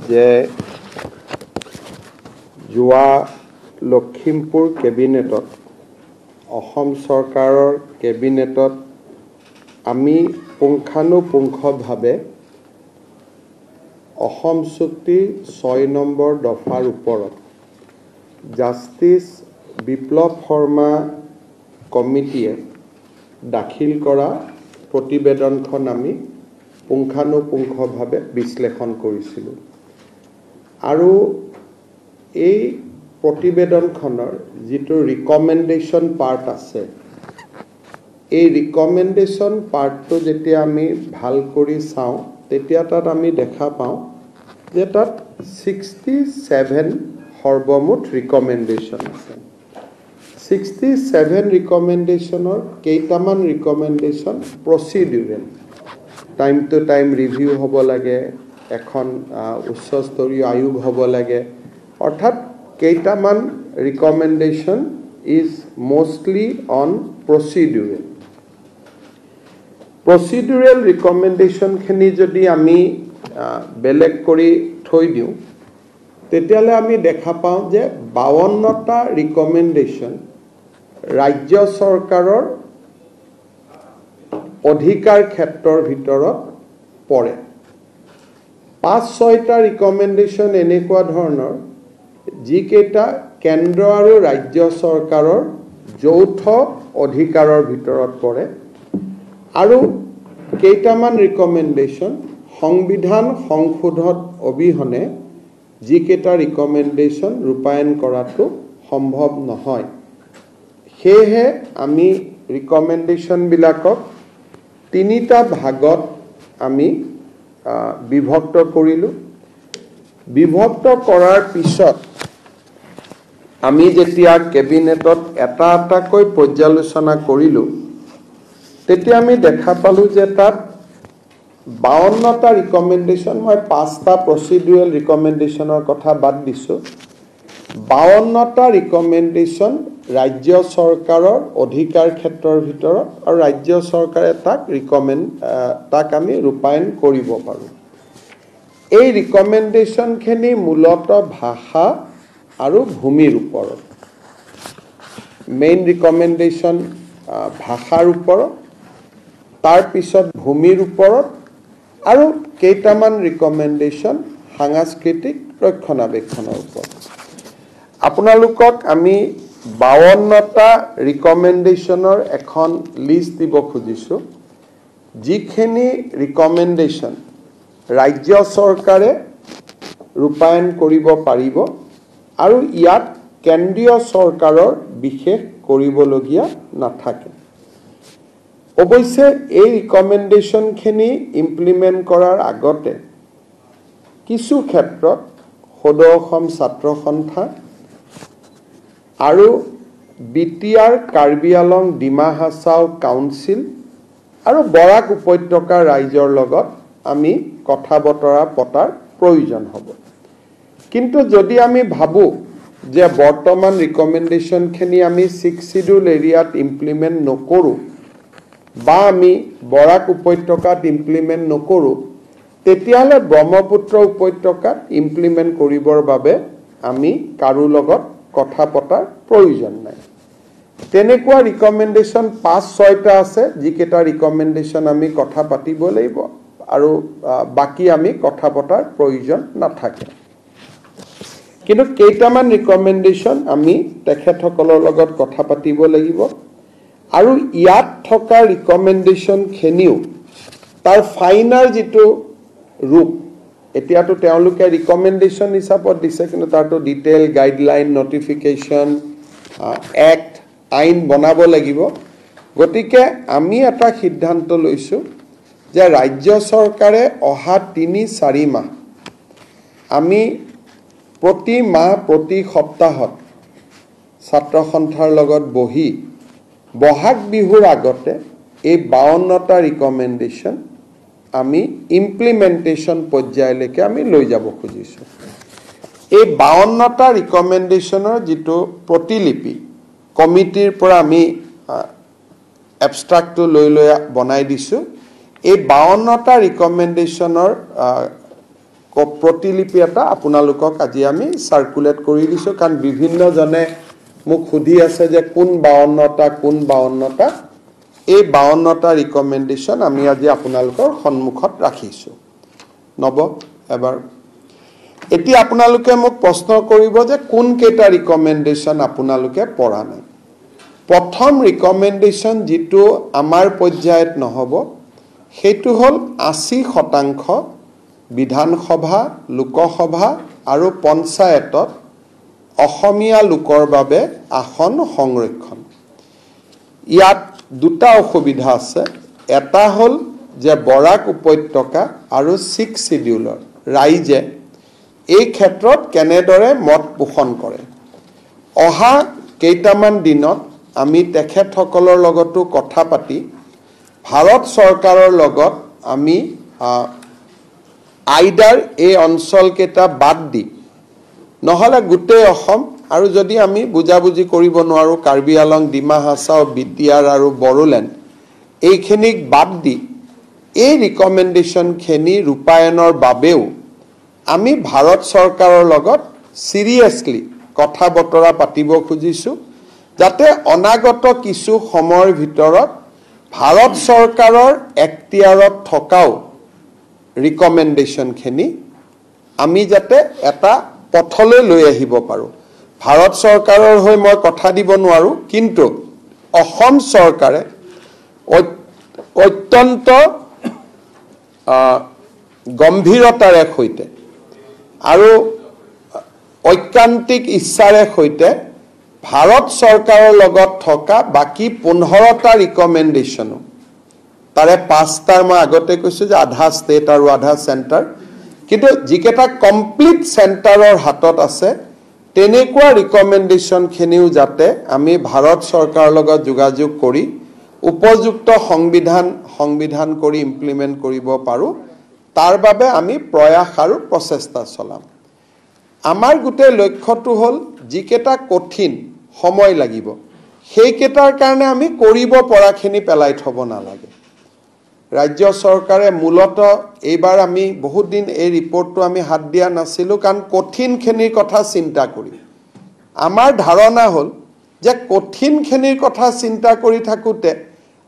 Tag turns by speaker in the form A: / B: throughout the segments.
A: যে যোৱা লখিমপুৰ কেবিনেটত, অসম চৰকাৰৰ কেবিনেটত আমি পুংখানুপুংখভাৱে অসম চুক্তিৰ 6 নম্বৰ দফাৰ ওপৰত জাষ্টিছ বিপ্লৱ শৰ্মা কমিটিয়ে দাখিল কৰা প্ৰতিবেদনখন আমি পুংখানুপুংখভাৱে বিশ্লেষণ কৰিছিলোঁ। আৰু এই প্ৰতিবেদনখনৰ যিটো ৰিকমেণ্ডেশ্যন পাৰ্ট আছে, এই ৰিকমেণ্ডেশ্যন পাৰ্টটো যেতিয়া আমি ভাল কৰি চাওঁ, তেতিয়া তাত আমি দেখা পাওঁ যে তাত 67 সৰ্বমুঠ ৰিকমেণ্ডেশ্যন আছে। 67 ৰিকমেণ্ডেশ্যনৰ কেইটামান recommendation procedural, time to time review হ'ব লাগে, এখন উচ্চস্তৰীয় আয়োগ হ'ব লাগে, অৰ্থাৎ কেইটামান recommendation is mostly on procedural. Procedural ৰিকমেণ্ডেশ্যনখিনি যদি আমি বেলেগ কৰি থৈ দিওঁ, তেতিয়াহ'লে আমি দেখা পাওঁ যে 52টা ৰিকমেণ্ডেশ্যন ৰাজ্য চৰকাৰৰ অধিকাৰ ক্ষেত্ৰৰ ভিতৰত পৰে। 5-6টা ৰিকমেণ্ডেশ্যন এনেকুৱা ধৰণৰ যিকেইটা কেন্দ্ৰ আৰু ৰাজ্য চৰকাৰৰ যৌথ অধিকাৰৰ ভিতৰত পৰে, আৰু কেইটামান ৰিকমেণ্ডেশ্যন সংবিধান সংশোধন অবিহনে যিকেইটা ৰিকমেণ্ডেশ্যন ৰূপায়ণ কৰাটো সম্ভৱ নহয়। সেয়েহে আমি ৰিকমেণ্ডেশ্যনবিলাকক 3টা ভাগত আমি বিভক্ত কৰিলোঁ। বিভক্ত কৰাৰ পিছত আমি যেতিয়া কেবিনেটত এটা এটাকৈ পৰ্যালোচনা কৰিলোঁ, তেতিয়া আমি দেখা পালোঁ যে তাত 52টা ৰিকমেণ্ডেশ্যন, মই 5টা প্ৰচিডিউৰেল ৰিকমেণ্ডেশ্যনৰ কথা বাদ দিছোঁ, 52টা ৰিকমেণ্ডেশ্যন ৰাজ্য চৰকাৰৰ অধিকাৰ ক্ষেত্ৰৰ ভিতৰত আৰু ৰাজ্য চৰকাৰে তাক তাক আমি ৰূপায়ণ কৰিব পাৰোঁ। এই ৰিকমেণ্ডেশ্যনখিনি মূলতঃ ভাষা আৰু ভূমিৰ ওপৰত, মেইন ৰিকমেণ্ডেশ্যন ভাষাৰ ওপৰত, তাৰপিছত ভূমিৰ ওপৰত, আৰু কেইটামান ৰিকমেণ্ডেশ্যন সাংস্কৃতিক ৰক্ষণাবেক্ষণৰ ওপৰত। আপোনালোকক আমি 52টা ৰিকমেণ্ডেশ্যনৰ এখন লিষ্ট দিব খুজিছোঁ, যিখিনি ৰিকমেণ্ডেশ্যন ৰাজ্য চৰকাৰে ৰূপায়ণ কৰিব পাৰিব আৰু ইয়াত কেন্দ্ৰীয় চৰকাৰৰ বিশেষ কৰিবলগীয়া নাথাকে। অৱশ্যে এই ৰিকমেণ্ডেশ্যনখিনি ইমপ্লিমেণ্ট কৰাৰ আগতে কিছু ক্ষেত্ৰত সদৌ অসম ছাত্ৰ সন্থা আৰু BTR Karbi Anglong Dima Hasao council আৰু বৰাক উপত্যকাৰ ৰাইজৰ লগত আমি কথা বতৰা পতাৰ প্ৰয়োজন হ'ব। কিন্তু যদি আমি ভাবোঁ যে বৰ্তমান ৰিকমেণ্ডেশ্যনখিনি আমি 6 চিডিউল এৰিয়াত ইমপ্লিমেণ্ট নকৰোঁ বা আমি বৰাক উপত্যকাত ইমপ্লিমেণ্ট নকৰোঁ, তেতিয়াহ'লে ব্ৰহ্মপুত্ৰ উপত্যকাত ইমপ্লিমেণ্ট কৰিবৰ বাবে আমি কাৰো লগত কথা পতাৰ প্ৰয়োজন নাই। তেনেকুৱা ৰিকমেণ্ডেশ্যন 5-6টা আছে, যিকেইটা ৰিকমেণ্ডেশ্যন আমি কথা পাতিব লাগিব আৰু বাকী আমি কথা পতাৰ প্ৰয়োজন নাথাকে। কিন্তু কেইটামান ৰিকমেণ্ডেশ্যন আমি তেখেতসকলৰ লগত কথা পাতিব লাগিব, আৰু ইয়াত থকা ৰিকমেণ্ডেশ্যনখিনিও তাৰ ফাইনাল যিটো ৰূপ, এতিয়াতো তেওঁলোকে ৰিকমেণ্ডেশ্যন হিচাপত দিছে, কিন্তু তাৰতো ডিটেইল গাইডলাইন, নটিফিকেশ্যন, এক্ট, আইন বনাব লাগিব। গতিকে আমি এটা সিদ্ধান্ত লৈছোঁ যে ৰাজ্য চৰকাৰে অহা 3-4 মাহ আমি প্ৰতি মাহ প্ৰতি সপ্তাহত ছাত্ৰ সন্থাৰ লগত বহি বহাগ বিহুৰ আগতে এই 52টা ৰিকমেণ্ডেশ্যন আমি ইমপ্লিমেণ্টেশ্যন পৰ্যায়লৈকে আমি লৈ যাব খুজিছোঁ। এই 52টা ৰিকমেণ্ডেশ্যনৰ যিটো প্ৰতিলিপি কমিটিৰ পৰা আমি এবষ্ট্ৰাক্টটো লৈ লৈ বনাই দিছোঁ, এই 52টা ৰিকমেণ্ডেশ্যনৰ প্ৰতিলিপি এটা আপোনালোকক আজি আমি চাৰ্কুলেট কৰি দিছোঁ, কাৰণ বিভিন্নজনে মোক সুধি আছে যে কোন 52টা কোন 52টা। এই 52টা ৰিকমেণ্ডেশ্যন আমি আজি আপোনালোকৰ সন্মুখত ৰাখিছোঁ। নৱ এবাৰ এতিয়া আপোনালোকে মোক প্ৰশ্ন কৰিব যে কোনকেইটা ৰিকমেণ্ডেশ্যন আপোনালোকে পঢ়া নাই। প্ৰথম ৰিকমেণ্ডেশ্যন যিটো আমাৰ পৰ্যায়ত নহ'ব সেইটো হ'ল 80% বিধানসভা, লোকসভা আৰু পঞ্চায়তত অসমীয়া লোকৰ বাবে আসন সংৰক্ষণ। ইয়াত দুটা অসুবিধা আছে। এটা হ'ল যে বৰাক উপত্যকা আৰু ছিক্স চিডিউলৰ ৰাইজে এই ক্ষেত্ৰত কেনেদৰে মত পোষণ কৰে। অহা কেইটামান দিনত আমি তেখেতসকলৰ লগতো কথা পাতি ভাৰত চৰকাৰৰ লগত আমি আইডাৰ এই অঞ্চলকেইটা বাদ দি নহ'লে গোটেই অসম, আৰু যদি আমি বুজাবুজি কৰিব নোৱাৰোঁ কাৰ্বি আলং, ডিমা হাছাও, BTR আৰু বড়োলেণ্ড এইখিনিক বাদ দি এই ৰিকমেণ্ডেশ্যনখিনি ৰূপায়ণৰ বাবেও আমি ভাৰত চৰকাৰৰ লগত চিৰিয়াছলি কথা বতৰা পাতিব খুজিছোঁ, যাতে অনাগত কিছু সময়ৰ ভিতৰত ভাৰত চৰকাৰৰ এক্তিয়াৰত থকাও ৰিকমেণ্ডেশ্যনখিনি আমি যাতে এটা পথলৈ লৈ আহিব পাৰোঁ। ভাৰত চৰকাৰৰ হৈ মই কথা দিব নোৱাৰোঁ, কিন্তু অসম চৰকাৰে অত্যন্ত গম্ভীৰতাৰে সৈতে আৰু ঐকান্তিক ইচ্ছাৰে সৈতে ভাৰত চৰকাৰৰ লগত থকা বাকী 15টা ৰিকমেণ্ডেশ্যনো, তাৰে 5টাৰ মই আগতে কৈছোঁ যে আধা ষ্টেট আৰু আধা চেণ্টাৰ, কিন্তু যিকেইটা কমপ্লিট চেণ্টাৰৰ হাতত আছে তেনেকুৱা ৰিকমেণ্ডেশ্যনখিনিও যাতে আমি ভাৰত চৰকাৰৰ লগত যোগাযোগ কৰি উপযুক্ত সংবিধান কৰি ইমপ্লিমেণ্ট কৰিব পাৰোঁ, তাৰ বাবে আমি প্ৰয়াস আৰু প্ৰচেষ্টা চলাম। আমাৰ গোটেই লক্ষ্যটো হ'ল যিকেইটা কঠিন সময় লাগিব সেইকেইটাৰ কাৰণে আমি কৰিব পৰাখিনি পেলাই থ'ব নালাগে। ৰাজ্য চৰকাৰে মূলতঃ এইবাৰ আমি বহুত দিন এই ৰিপৰ্টটো আমি হাত দিয়া নাছিলোঁ, কাৰণ কঠিনখিনিৰ কথা চিন্তা কৰি আমাৰ ধাৰণা হ'ল যে কঠিনখিনিৰ কথা চিন্তা কৰি থাকোঁতে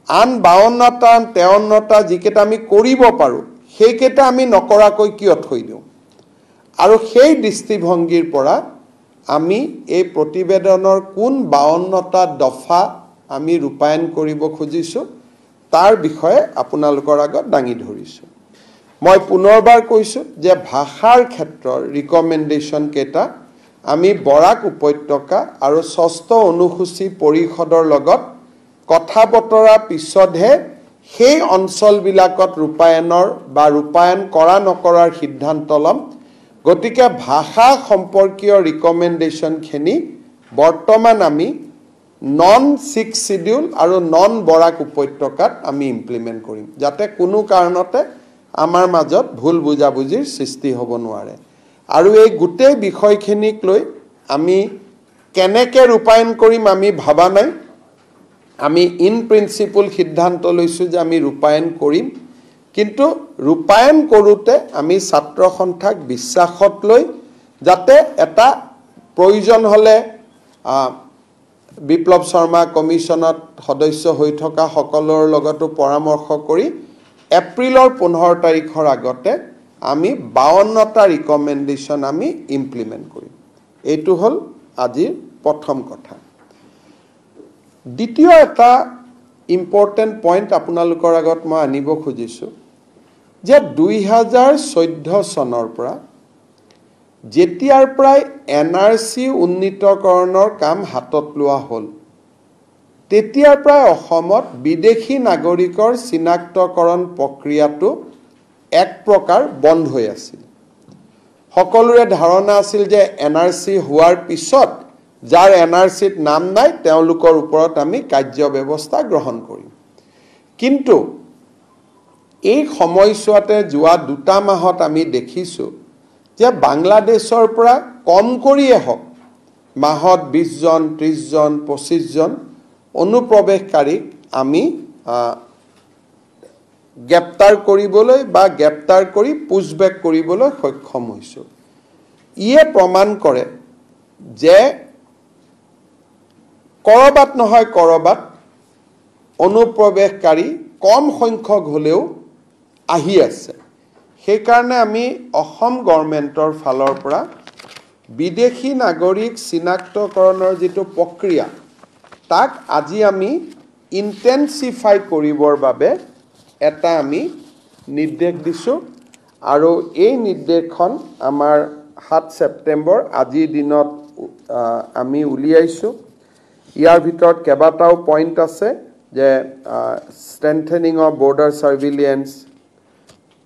A: আন 52টা 53টা যিকেইটা আমি কৰিব পাৰোঁ সেইকেইটা আমি নকৰাকৈ কিয় থৈ দিওঁ। আৰু সেই দৃষ্টিভংগীৰ পৰা আমি এই প্ৰতিবেদনৰ কোন 52টা দফা আমি ৰূপায়ণ কৰিব খুজিছোঁ তাৰ বিষয়ে আপোনালোকৰ আগত দাঙি ধৰিছোঁ। মই পুনৰবাৰ কৈছোঁ যে ভাষাৰ ক্ষেত্ৰৰ ৰিকমেণ্ডেশ্যন কেইটা আমি বৰাক উপত্যকা আৰু ষষ্ঠ অনুসূচী পৰিষদৰ লগত কথা বতৰা পিছতহে সেই অঞ্চলবিলাকত ৰূপায়ণৰ বা ৰূপায়ণ কৰা নকৰাৰ সিদ্ধান্ত ল'ম। গতিকে ভাষা সম্পৰ্কীয় ৰিকমেণ্ডেশ্যনখিনি বৰ্তমান আমি নন ছিক্স চিডিউল আৰু নন বৰাক উপত্যকাত আমি ইমপ্লিমেণ্ট কৰিম, যাতে কোনো কাৰণতে আমাৰ মাজত ভুল বুজাবুজিৰ সৃষ্টি হ'ব নোৱাৰে। আৰু এই গোটেই বিষয়খিনিক লৈ আমি কেনেকৈ ৰূপায়ণ কৰিম আমি ভাবা নাই, আমি ইন প্ৰিন্সিপল সিদ্ধান্ত লৈছোঁ যে আমি ৰূপায়ণ কৰিম, কিন্তু ৰূপায়ণ কৰোঁতে আমি ছাত্ৰ সন্থাক বিশ্বাসত লৈ যাতে এটা প্ৰয়োজন হ'লে বিপ্লৱ শৰ্মা কমিশ্যনত সদস্য হৈ থকা সকলৰ লগতো পৰামৰ্শ কৰি এপ্ৰিলৰ 15 তাৰিখৰ আগতে আমি 52টা ৰিকমেণ্ডেশ্যন আমি ইমপ্লিমেণ্ট কৰিম। এইটো হ'ল আজিৰ প্ৰথম কথা। দ্বিতীয় এটা ইম্পৰ্টেণ্ট পইণ্ট আপোনালোকৰ আগত মই আনিব খুজিছোঁ যে 2014 চনৰ পৰা যেতিয়াৰ পৰাই NRC উন্নীতকৰণৰ কাম হাতত লোৱা হ'ল তেতিয়াৰ পৰাই অসমত বিদেশী নাগৰিকৰ চিনাক্তকৰণ প্ৰক্ৰিয়াটো এক প্ৰকাৰ বন্ধ হৈ আছিল। সকলোৰে ধাৰণা আছিল যে NRC হোৱাৰ পিছত যাৰ NRCত নাম নাই তেওঁলোকৰ ওপৰত আমি কাৰ্য ব্যৱস্থা গ্ৰহণ কৰিম। কিন্তু এই সময়ছোৱাতে যোৱা দুটা মাহত আমি দেখিছোঁ যে বাংলাদেশৰ পৰা কম কৰিয়ে হওক মাহত 20 জন 30 জন 25 জন অনুপ্ৰৱেশকাৰীক আমি গ্ৰেপ্তাৰ কৰিবলৈ বা গ্ৰেপ্তাৰ কৰি পুছবেক কৰিবলৈ সক্ষম হৈছোঁ। ইয়ে প্ৰমাণ কৰে যে ক'ৰবাত নহয় ক'ৰবাত অনুপ্ৰৱেশকাৰী কম সংখ্যক হ'লেও আহি আছে। সেইকাৰণে আমি অসম গভৰ্ণমেণ্টৰ ফালৰ পৰা বিদেশী নাগৰিক চিনাক্তকৰণৰ যিটো প্ৰক্ৰিয়া, তাক আজি আমি ইণ্টেনচিফাই কৰিবৰ বাবে এটা আমি নিৰ্দেশ দিছোঁ। আৰু এই নিৰ্দেশখন আমাৰ 7 ছেপ্টেম্বৰ আজিৰ দিনত আমি উলিয়াইছোঁ। ইয়াৰ ভিতৰত কেইবাটাও পইণ্ট আছে যে strengthening of border surveillance,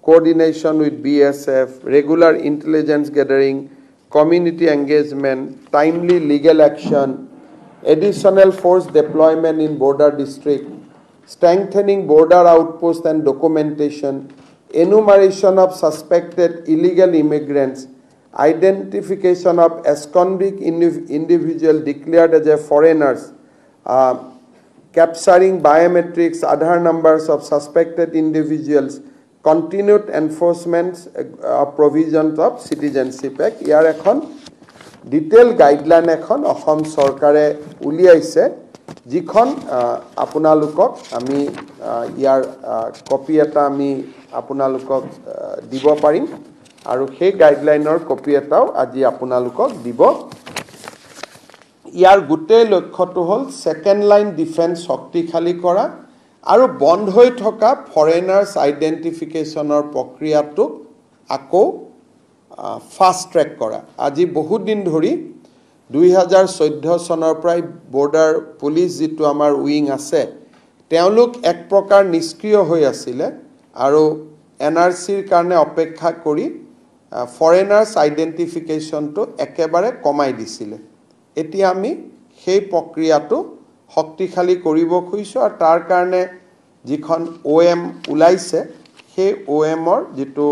A: coordination with BSF, regular intelligence gathering, community engagement, timely legal action, additional force deployment in border district, strengthening border outpost and documentation, enumeration of suspected illegal immigrants, identification of absconding individual declared as a foreigners, capturing biometrics, Aadhaar numbers of suspected individuals, continued enforcement of provisions of Citizenship Act. ইয়াৰ এখন detail guideline এখন অসম চৰকাৰে উলিয়াইছে, যিখন আপোনালোকক আমি ইয়াৰ copy এটা আমি আপোনালোকক দিব পাৰিম আৰু সেই গাইডলাইনৰ কপি এটাও আজি আপোনালোকক দিব। ইয়াৰ গোটেই লক্ষ্যটো হ'ল ছেকেণ্ড লাইন ডিফেন্স শক্তিশালী কৰা আৰু বন্ধ হৈ থকা ফৰেনাৰ্ছ আইডেণ্টিফিকেশ্যনৰ প্ৰক্ৰিয়াটোক আকৌ ফাষ্ট ট্ৰেক কৰা। আজি বহুত দিন ধৰি 2014 চনৰ পৰাই বৰ্ডাৰ পুলিচ যিটো আমাৰ উইং আছে, তেওঁলোক এক প্ৰকাৰ নিষ্ক্ৰিয় হৈ আছিলে আৰু এন আৰ চিৰ কাৰণে অপেক্ষা কৰি ফৰেনাৰ্ছ আইডেণ্টিফিকেশ্যনটো একেবাৰে কমাই দিছিলে। এতিয়া আমি সেই প্ৰক্ৰিয়াটো শক্তিশালী কৰিব খুজিছোঁ আৰু তাৰ কাৰণে যিখন অ' এম ওলাইছে, সেই অ' এমৰ যিটো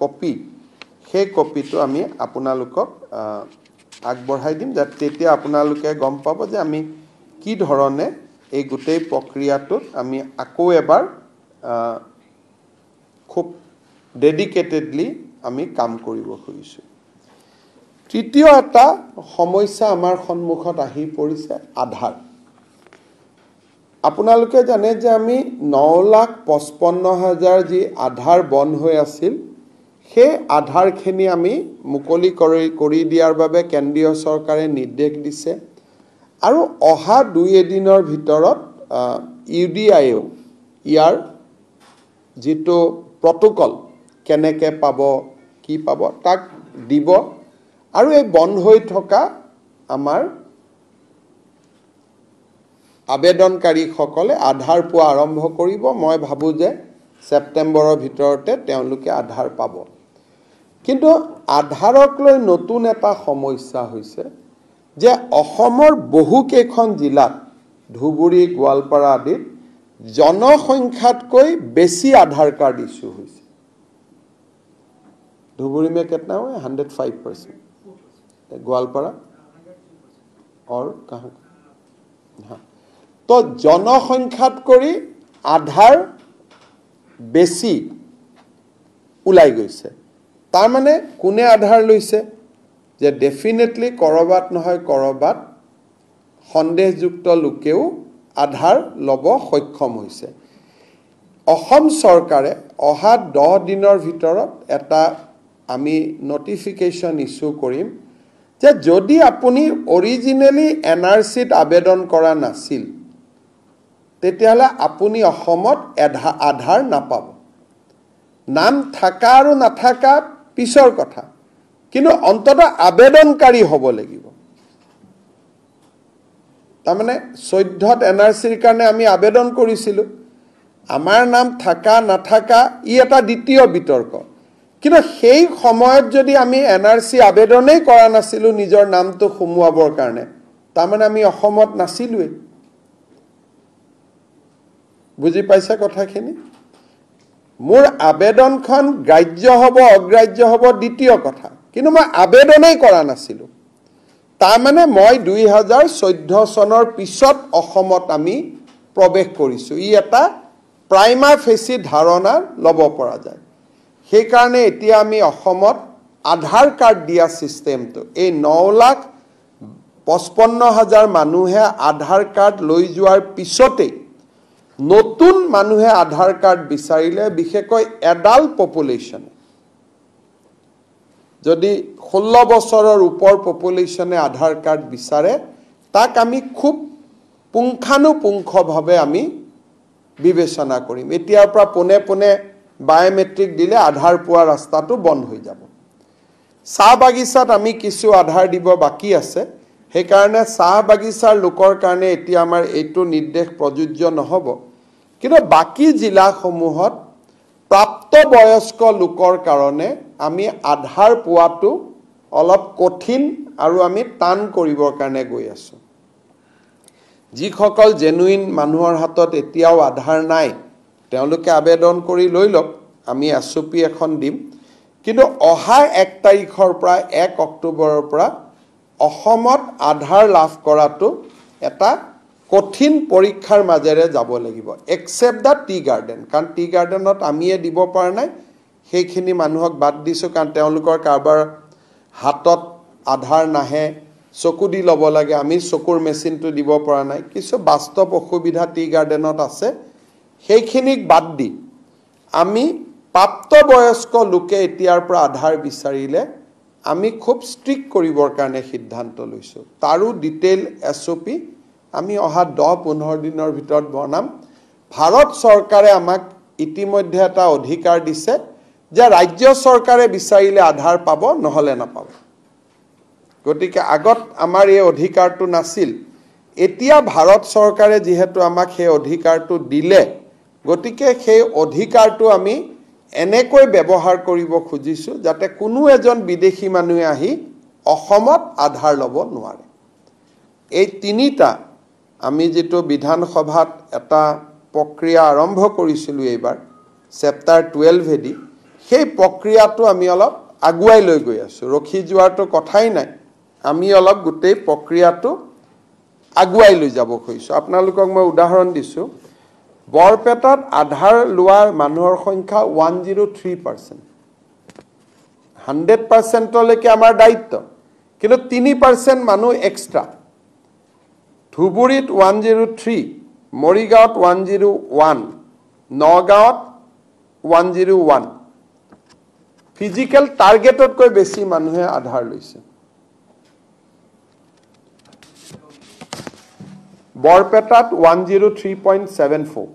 A: কপি, সেই কপিটো আমি আপোনালোকক আগবঢ়াই দিম, যাতে তেতিয়া আপোনালোকে গম পাব যে আমি কি ধৰণে এই গোটেই প্ৰক্ৰিয়াটোত আমি আকৌ এবাৰ খুব ডেডিকেটেডলি আমি কাম কৰিব খুজিছোঁ। তৃতীয় এটা সমস্যা আমাৰ সন্মুখত আহি পৰিছে, আধাৰ। আপোনালোকে জানে যে আমি 9,55,000 যি আধাৰ বন্ধ হৈ আছিল, সেই আধাৰখিনি আমি মুকলি কৰি দিয়াৰ বাবে কেন্দ্ৰীয় চৰকাৰে নিৰ্দেশ দিছে আৰু অহা 2 এদিনৰ ভিতৰত ইউ ডি আইয়েও ইয়াৰ যিটো প্ৰট'কল কেনেকৈ পাব, কি পাব তাক দিব। আৰু এই বন্ধ হৈ থকা আমাৰ আবেদনকাৰীসকলে আধাৰ পোৱা আৰম্ভ কৰিব। মই ভাবোঁ যে ছেপ্টেম্বৰৰ ভিতৰতে তেওঁলোকে আধাৰ পাব। কিন্তু আধাৰক লৈ নতুন এটা সমস্যা হৈছে যে অসমৰ বহুকেইখন জিলাত, ধুবুৰী, গোৱালপাৰা আদিত জনসংখ্যাতকৈ বেছি আধাৰ কাৰ্ড ইছ্যু হৈছে। ধুবুৰী মে কেतना हुआ? 105%। গোৱালপাৰা और कहाँ? हाँ, তো জনসংখ্যাতকৈ আধাৰ বেছি ওলাই গৈছে। তাৰমানে কোনে আধাৰ লৈছে যে ডেফিনেটলি ক'ৰবাত নহয় ক'ৰবাত সন্দেহযুক্ত লোকেও আধাৰ ল'ব সক্ষম হৈছে। অসম চৰকাৰে অহা 10 দিনৰ ভিতৰত এটা আমি নটিফিকেশ্যন ইছ্যু কৰিম যে যদি আপুনি অৰিজিনেলি এন আৰ চিত আবেদন কৰা নাছিল, তেতিয়াহ'লে আপুনি অসমত আধাৰ নাপাব। নাম থাকা আৰু নাথাকা পিছৰ কথা, কিন্তু অন্ততঃ আবেদনকাৰী হ'ব লাগিব। তাৰমানে 14ত এন আৰ চিৰ কাৰণে আমি আবেদন কৰিছিলোঁ, আমাৰ নাম থাকা নাথাকা ই এটা দ্বিতীয় বিতৰ্ক। কিন্তু সেই সময়ত যদি আমি এন আৰ চি আবেদনেই কৰা নাছিলোঁ নিজৰ নামটো সোমোৱাবৰ কাৰণে, তাৰমানে আমি অসমত নাছিলোঁৱেই। বুজি পাইছে কথাখিনি? মোৰ আবেদনখন গ্ৰাহ্য হ'ব অগ্ৰাহ্য হ'ব দ্বিতীয় কথা, কিন্তু মই আবেদনেই কৰা নাছিলোঁ। তাৰমানে মই 2014 চনৰ পিছত অসমত আমি প্ৰৱেশ কৰিছোঁ। ই এটা প্ৰাইমা ফেচি ধাৰণা ল'ব পৰা যায়। সেইকাৰণে এতিয়া আমি অসমত আধাৰ কাৰ্ড দিয়া ছিষ্টেমটো, এই 9,55,000 মানুহে আধাৰ কাৰ্ড লৈ যোৱাৰ পিছতেই নতুন মানুহে আধাৰ কাৰ্ড বিচাৰিলে, বিশেষকৈ এডাল্ট পপুলেশ্যনে, যদি 16 বছৰৰ ওপৰ পপুলেশ্যনে আধাৰ কাৰ্ড বিচাৰে, তাক আমি খুব পুংখানুপুংখভাৱে আমি বিবেচনা কৰিম। এতিয়াৰ পৰা পোনে পোনে বায়'মেট্ৰিক দিলে আধাৰ পোৱা ৰাস্তাটো বন্ধ হৈ যাব। চাহ বাগিচাত আমি কিছু আধাৰ দিব বাকী আছে, সেইকাৰণে চাহ বাগিচাৰ লোকৰ কাৰণে এতিয়া আমাৰ এইটো নিৰ্দেশ প্ৰযোজ্য নহ'ব। কিন্তু বাকী জিলাসমূহত প্ৰাপ্তবয়স্ক লোকৰ কাৰণে আমি আধাৰ পোৱাটো অলপ কঠিন আৰু আমি টান কৰিবৰ কাৰণে গৈ আছোঁ। যিসকল জেনুইন মানুহৰ হাতত এতিয়াও আধাৰ নাই, তেওঁলোকে আবেদন কৰি লৈ লওক, আমি SOP এখন দিম। কিন্তু অহা 1 তাৰিখৰ পৰা, 1 অক্টোবৰৰ পৰা অসমত আধাৰ লাভ কৰাটো এটা কঠিন পৰীক্ষাৰ মাজেৰে যাব লাগিব, একচেপ্ট the T garden. কাৰণ টি গাৰ্ডেনত আমিয়ে দিব পৰা নাই, সেইখিনি মানুহক বাদ দিছোঁ, কাৰণ তেওঁলোকৰ কাৰোবাৰ হাতত আধাৰ নাহে, চকু দি ল'ব লাগে, আমি চকুৰ মেচিনটো দিব পৰা নাই, কিছু বাস্তৱ অসুবিধা টি গাৰ্ডেনত আছে। সেইখিনিক বাদ দি আমি প্ৰাপ্তবয়স্ক লোকে এতিয়াৰ পৰা আধাৰ বিচাৰিলে আমি খুব ষ্ট্ৰিক্ট কৰিবৰ কাৰণে সিদ্ধান্ত লৈছোঁ। তাৰো ডিটেইল SOP আমি অহা 10-15 দিনৰ ভিতৰত বনাম। ভাৰত চৰকাৰে আমাক ইতিমধ্যে এটা অধিকাৰ দিছে যে ৰাজ্য চৰকাৰে বিচাৰিলে আধাৰ পাব, নহ'লে নাপাব। গতিকে আগত আমাৰ এই অধিকাৰটো নাছিল, এতিয়া ভাৰত চৰকাৰে যিহেতু আমাক সেই অধিকাৰটো দিলে, গতিকে সেই অধিকাৰটো আমি এনেকৈ ব্যৱহাৰ কৰিব খুজিছোঁ যাতে কোনো এজন বিদেশী মানুহে আহি অসমত আধাৰ ল'ব নোৱাৰে। এই তিনিটা আমি যিটো বিধানসভাত এটা প্ৰক্ৰিয়া আৰম্ভ কৰিছিলোঁ এইবাৰ চেপ্টাৰ 12 এদি, সেই প্ৰক্ৰিয়াটো আমি অলপ আগুৱাই লৈ গৈ আছোঁ, ৰখি যোৱাৰতো কথাই নাই। আমি অলপ গোটেই প্ৰক্ৰিয়াটো আগুৱাই লৈ যাব খুজিছোঁ। আপোনালোকক মই উদাহৰণ দিছোঁ, বৰপেটাত আধাৰ লোৱাৰ মানুহৰ সংখ্যা 103%, 100%লৈকে আমাৰ দায়িত্ব, কিন্তু 3% মানুহ এক্সট্ৰা। ধুবুৰীত 103, মৰিগাঁৱত 101, নগাঁৱত 101। ফিজিকেল টাৰ্গেটতকৈ বেছি মানুহে আধাৰ লৈছে। বৰপেটাত 103.74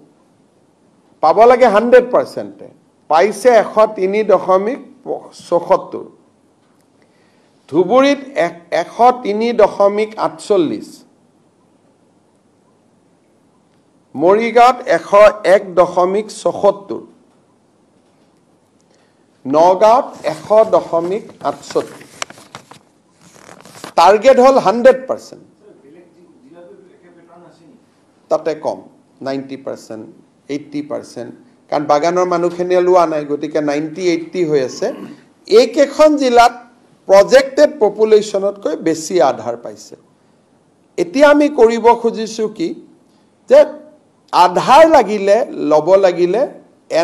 A: পাব লাগে, 100%, পাইছে 103.76। ধুবুৰীত 103.48, মৰিগাঁৱত 101.76, নগাঁৱত 100.68। টাৰ্গেট হ'ল 100%, তাতে কম 90%, 80%, কাৰণ বাগানৰ মানুহখিনিয়ে লোৱা নাই, গতিকে 90, 80 হৈ আছে। এইকেইখন জিলাত প্ৰজেক্টেড পপুলেশ্যনতকৈ বেছি আধাৰ পাইছে। এতিয়া আমি কৰিব খুজিছোঁ কি যে আধাৰ লাগিলে ল'ব লাগিলে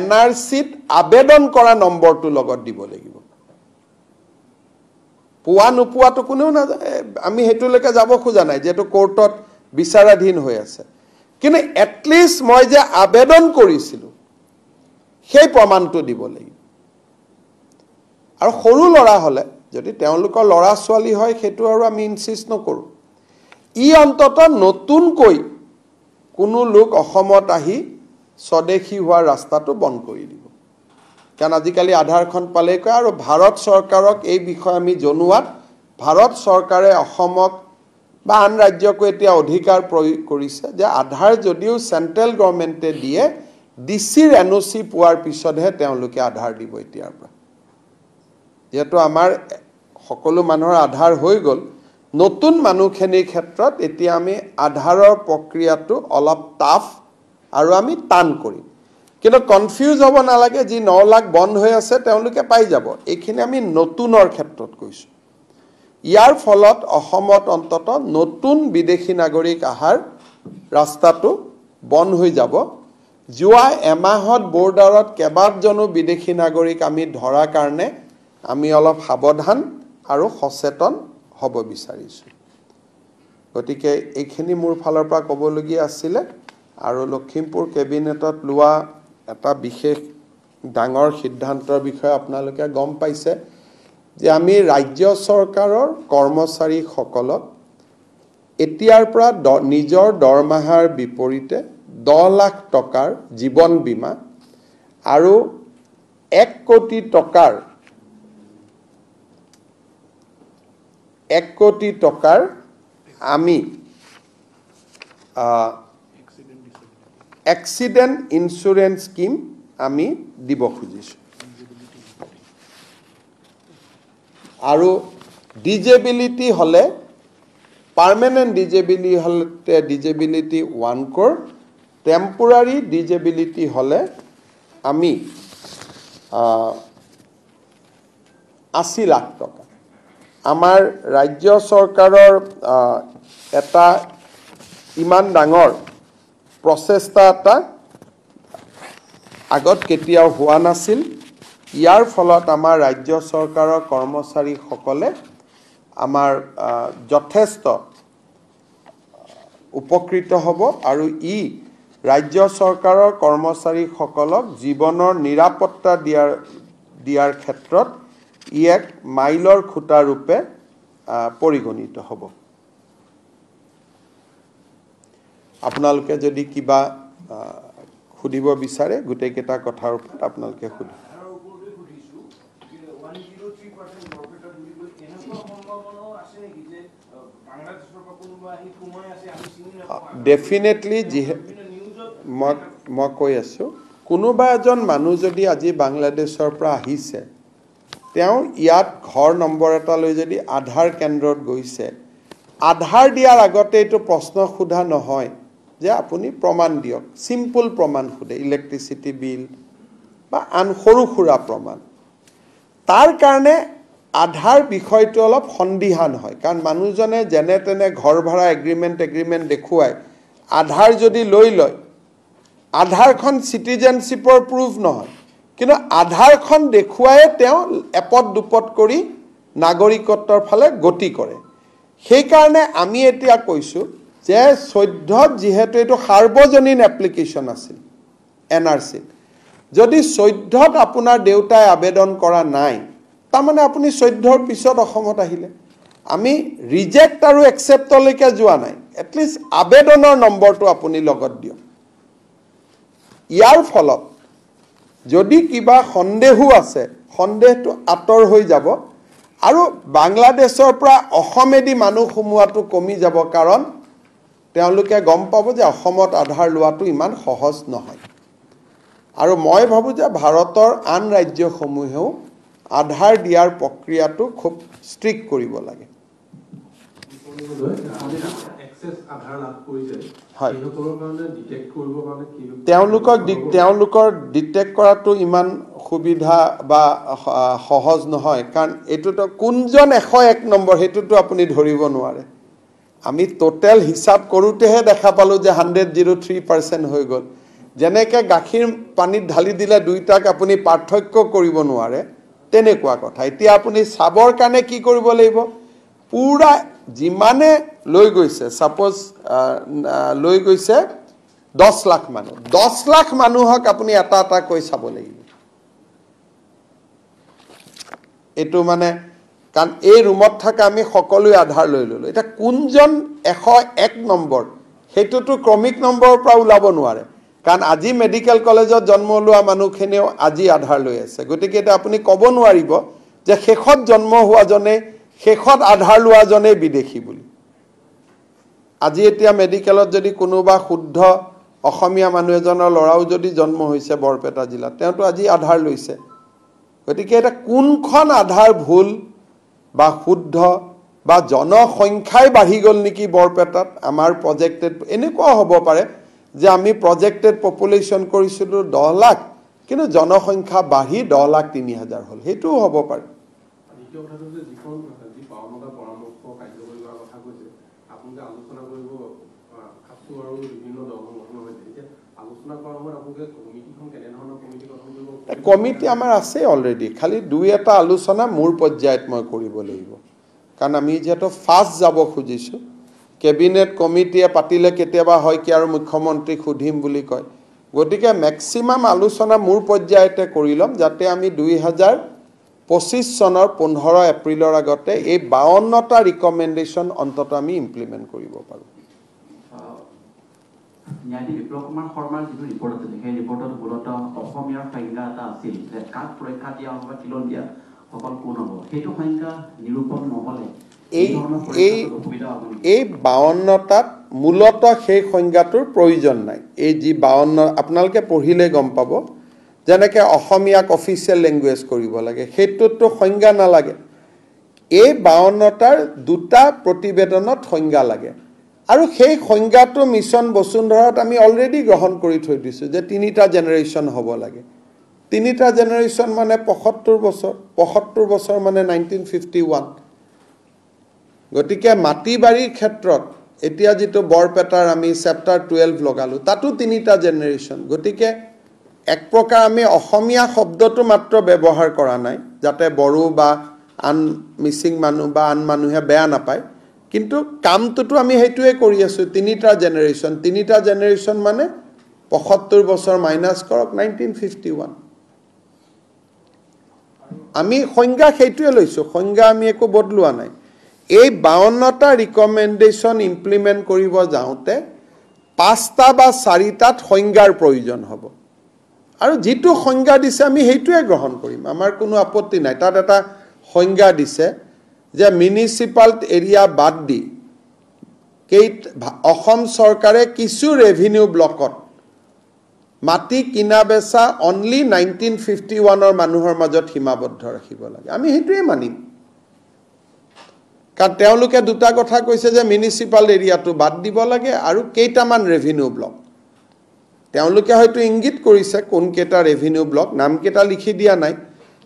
A: NRCত আবেদন কৰা নম্বৰটো লগত দিব লাগিব। পোৱা নোপোৱাটো কোনেও নাজানে, আমি সেইটোলৈকে যাব খোজা নাই, যিহেতু কোৰ্টত বিচাৰাধীন হৈ আছে। কিন্তু এটলিষ্ট মই যে আবেদন কৰিছিলোঁ সেই প্ৰমাণটো দিব লাগিব। আৰু সৰু ল'ৰা হ'লে, যদি তেওঁলোকৰ ল'ৰা ছোৱালী হয়, সেইটো আৰু আমি ইনচিষ্ট নকৰোঁ। ই অন্ততঃ নতুনকৈ কোনো লোক অসমত আহি স্বদেশী হোৱাৰ ৰাস্তাটো বন্ধ কৰি দিব। কাৰণ আজিকালি আধাৰখন পালেই কয়। আৰু ভাৰত চৰকাৰক এই বিষয়ে আমি জনোৱাত ভাৰত চৰকাৰে অসমক বা আন ৰাজ্যকো এতিয়া অধিকাৰ প্ৰয়োগ কৰিছে যে আধাৰ যদিও চেণ্ট্ৰেল গভৰ্ণমেণ্টে দিয়ে, ডি চিৰ NOC পোৱাৰ পিছতহে তেওঁলোকে আধাৰ দিব। এতিয়াৰ পৰা যিহেতু আমাৰ সকলো মানুহৰ আধাৰ হৈ গ'ল, নতুন মানুহখিনিৰ ক্ষেত্ৰত এতিয়া আমি আধাৰৰ প্ৰক্ৰিয়াটো অলপ টাফ আৰু আমি টান কৰিম। কিন্তু কনফিউজ হ'ব নালাগে, যি 9 লাখ বন্ধ হৈ আছে তেওঁলোকে পাই যাব। এইখিনি আমি নতুনৰ ক্ষেত্ৰত কৈছোঁ। ইয়াৰ ফলত অসমত অন্ততঃ নতুন বিদেশী নাগৰিক অহাৰ ৰাস্তাটো বন্ধ হৈ যাব। যোৱা এমাহত বৰ্ডাৰত কেইবাজনো বিদেশী নাগৰিক আমি ধৰাৰ কাৰণে আমি অলপ সাৱধান আৰু সচেতন হ'ব বিচাৰিছোঁ। গতিকে এইখিনি মোৰ ফালৰ পৰা ক'বলগীয়া আছিলে। আৰু লখিমপুৰ কেবিনেটত লোৱা এটা বিশেষ ডাঙৰ সিদ্ধান্তৰ বিষয়ে আপোনালোকে গম পাইছে যে আমি ৰাজ্য চৰকাৰৰ কৰ্মচাৰীসকলক এতিয়াৰ পৰা নিজৰ দৰমহাৰ বিপৰীতে 10 লাখ টকাৰ জীৱন বীমা আৰু 1 কোটি টকাৰ 1 কোটি টকাৰ আমি এক্সিডেণ্ট ইঞ্চুৰেঞ্চ স্কিম আমি দিব খুজিছোঁ। আৰু ডিজেবিলিটি হ'লে পাৰ্মানেণ্ট ডিজেবিলিটি হ'লে ডিজেবিলিটি 1 ক্ৰ'ৰ, টেম্পৰাৰী ডিজেবিলিটি হ'লে আমি 80 লাখ টকা। আমাৰ ৰাজ্য চৰকাৰৰ এটা ইমান ডাঙৰ প্ৰচেষ্টা এটা আগত কেতিয়াও হোৱা নাছিল। ইয়াৰ ফলত আমাৰ ৰাজ্য চৰকাৰৰ কৰ্মচাৰীসকলে আমাৰ যথেষ্ট উপকৃত হ'ব আৰু ই ৰাজ্য চৰকাৰৰ কৰ্মচাৰীসকলক জীৱনৰ নিৰাপত্তা দিয়াৰ ক্ষেত্ৰত ই এক মাইলৰ খুঁটা ৰূপে পৰিগণিত হ'ব। আপোনালোকে যদি কিবা সুধিব বিচাৰে গোটেইকেইটা কথাৰ ওপৰত আপোনালোকে সুধিব। ডেফিনেটলি মই কৈ আছোঁ, কোনোবা এজন মানুহ যদি আজি বাংলাদেশৰ পৰা আহিছে, তেওঁ ইয়াত ঘৰ নম্বৰ এটা লৈ যদি আধাৰ কেন্দ্ৰত গৈছে, আধাৰ দিয়াৰ আগতে এইটো প্ৰশ্ন সোধা নহয় যে আপুনি প্ৰমাণ দিয়ক, চিম্পল প্ৰমাণ সোধে, ইলেক্ট্ৰিচিটি বিল বা আন সৰু সুৰা প্ৰমাণ। তাৰ কাৰণে আধাৰ বিষয়টো অলপ সন্দিহান হয়, কাৰণ মানুহজনে যেনে তেনে ঘৰ ভাড়া এগ্ৰিমেণ্ট দেখুৱাই আধাৰ যদি লৈ লয়, আধাৰখন চিটিজেনশ্বিপৰ প্ৰুফ নহয়, কিন্তু আধাৰখন দেখুৱাই তেওঁ এপদ দুপদ কৰি নাগৰিকত্বৰ ফালে গতি কৰে। সেইকাৰণে আমি এতিয়া কৈছোঁ যে 14ত যিহেতু এইটো সাৰ্বজনীন এপ্লিকেশ্যন আছিল এন আৰ চিত, যদি 14ত আপোনাৰ দেউতাই আবেদন কৰা নাই, তাৰমানে আপুনি 14ৰ পিছত অসমত আহিলে। আমি ৰিজেক্ট আৰু একচেপ্টলৈকে যোৱা নাই, এটলিষ্ট আবেদনৰ নম্বৰটো আপুনি লগত দিয়ক। ইয়াৰ ফলত যদি কিবা সন্দেহো আছে, সন্দেহটো আঁতৰ হৈ যাব আৰু বাংলাদেশৰ পৰা অসমেদি মানুহ সোমোৱাটো কমি যাব, কাৰণ তেওঁলোকে গম পাব যে অসমত আধাৰ লোৱাটো ইমান সহজ নহয়। আৰু মই ভাবোঁ যে ভাৰতৰ আন ৰাজ্যসমূহেও আধাৰ দিয়াৰ প্ৰক্ৰিয়াটো খুব ষ্ট্ৰিক্ট কৰিব লাগে। হয়, তেওঁলোকৰ ডিটেক্ট কৰাটো ইমান সুবিধা বা সহজ নহয়, কাৰণ এইটোতো কোনজন 101 নম্বৰ সেইটোতো আপুনি ধৰিব নোৱাৰে। আমি টোটেল হিচাপ কৰোঁতেহে দেখা পালোঁ যে 103% হৈ গ'ল। যেনেকৈ গাখীৰ পানীত ঢালি দিলে দুইটাক আপুনি পাৰ্থক্য কৰিব নোৱাৰে, তেনেকুৱা কথা। এতিয়া আপুনি চাবৰ কাৰণে কি কৰিব লাগিব, পুৰা যিমানে লৈ গৈছে, ছাপ'জ লৈ গৈছে 10 লাখ মানুহ, 10 লাখ মানুহক আপুনি এটা এটাকৈ চাব লাগিব। এইটো মানে কাৰণ এই ৰুমত থকা আমি সকলোৱে আধাৰ লৈ ল'লোঁ, এতিয়া কোনজন 101 নম্বৰ সেইটোতো ক্ৰমিক নম্বৰৰ পৰা ওলাব নোৱাৰে, কাৰণ আজি মেডিকেল কলেজত জন্ম লোৱা মানুহখিনিও আজি আধাৰ লৈ আছে। গতিকে এতিয়া আপুনি ক'ব নোৱাৰিব যে শেষত জন্ম হোৱাজনে, শেষত আধাৰ লোৱাজনেই বিদেশী বুলি। আজি এতিয়া মেডিকেলত যদি কোনোবা শুদ্ধ অসমীয়া মানুহ এজনৰ ল'ৰাও যদি জন্ম হৈছে বৰপেটা জিলাত, তেওঁতো আজি আধাৰ লৈছে। গতিকে এতিয়া কোনখন আধাৰ ভুল বা শুদ্ধ বা জনসংখ্যাই বাঢ়ি গ'ল নেকি বৰপেটাত, আমাৰ প্ৰজেক্টেড এনেকুৱাও হ'ব পাৰে যে আমি প্ৰজেক্টেড পপুলেশ্যন কৰিছিলোঁ 10 লাখ, কিন্তু জনসংখ্যা বাঢ়ি 10,03,000 হ'ল, সেইটোও হ'ব পাৰে।
B: আলোচনা কৰিব আছু আৰু বিভিন্ন দল সংগঠনৰ সৈতে, এতিয়া
A: কমিটি আমাৰ আছে অলৰেডি, খালি দুই এটা আলোচনা মোৰ পৰ্যায়ত মই কৰিব লাগিব, কাৰণ আমি যিহেতু ফাষ্ট যাব খুজিছোঁ। কেবিনেট কমিটিয়ে পাতিলে কেতিয়াবা হয় কি আৰু মুখ্যমন্ত্ৰীক সুধিম বুলি কয়, গতিকে মেক্সিমাম আলোচনা মোৰ পৰ্যায়তে কৰি ল'ম, যাতে আমি 2025 চনৰ 15 এপ্ৰিলৰ আগতে এই 52টা ৰিকমেণ্ডেশ্যন অন্ততঃ আমি ইমপ্লিমেণ্ট কৰিব পাৰোঁ।
B: ন্যায়াধীশ বিপ্লৱ কুমাৰ শৰ্মাৰ যিটো ৰিপৰ্ট আছিল, সেই ৰিপৰ্টত মূলতঃ অসমীয়াৰ সংজ্ঞা এটা আছিল যে কাক সুৰক্ষা দিয়া হ'ব বা খিলঞ্জীয়া দিয়া সকল কোন হ'ব, সেইটো সংজ্ঞা নিৰূপণ নহ'লে
A: এই 52টাত মূলতঃ সেই সংজ্ঞাটোৰ প্ৰয়োজন নাই। এই যি 52 আপোনালোকে পঢ়িলে গম পাব, যেনেকৈ অসমীয়াক অফিচিয়েল লেংগুৱেজ কৰিব লাগে, সেইটোততো সংজ্ঞা নালাগে। এই 52টাৰ দুটা প্ৰতিবেদনত সংজ্ঞা লাগে, আৰু সেই সংজ্ঞাটো মিছন বসুন্ধৰাত আমি অলৰেডি গ্ৰহণ কৰি থৈ দিছোঁ যে 3টা জেনেৰেশ্যন হ'ব লাগে। 3টা জেনেৰেশ্যন মানে 75 বছৰ, 75 বছৰ মানে 1951। গতিকে মাটি বাৰীৰ ক্ষেত্ৰত এতিয়া যিটো বৰপেটাৰ আমি চেপ্টাৰ 12 লগালোঁ, তাতো 3টা জেনেৰেশ্যন। গতিকে এক প্ৰকাৰ আমি অসমীয়া শব্দটো মাত্ৰ ব্যৱহাৰ কৰা নাই, যাতে বড়ো বা আন মিচিং মানুহ বা আন মানুহে বেয়া নাপায়, কিন্তু কামটোতো আমি সেইটোৱে কৰি আছোঁ। 3টা জেনেৰেশ্যন, 3টা জেনেৰেশ্যন মানে 75 বছৰ মাইনাছ কৰক 1951। আমি সংজ্ঞা সেইটোৱে লৈছোঁ, সংজ্ঞা আমি একো বদলোৱা নাই। এই 52টা ৰিকমেণ্ডেশ্যন ইমপ্লিমেণ্ট কৰিব যাওঁতে 5টা বা 4টাত সংজ্ঞাৰ প্ৰয়োজন হ'ব, আৰু যিটো সংজ্ঞা দিছে আমি সেইটোৱে গ্ৰহণ কৰিম, আমাৰ কোনো আপত্তি নাই। তাত এটা সংজ্ঞা দিছে যে মিউনিচিপাল এৰিয়া বাদ দি অসম চৰকাৰে কিছু ৰেভিনিউ ব্লকত মাটি কিনা বেচা অনলি 1951ৰ মানুহৰ মাজত সীমাবদ্ধ ৰাখিব লাগে, আমি সেইটোৱে মানিম। কাৰণ তেওঁলোকে দুটা কথা কৈছে যে মিউনিচিপাল এৰিয়াটো বাদ দিব লাগে আৰু কেইটামান ৰেভিনিউ ব্লক। তেওঁলোকে হয়তো ইংগিত কৰিছে কোনকেইটা ৰেভিনিউ ব্লক, নামকেইটা লিখি দিয়া নাই।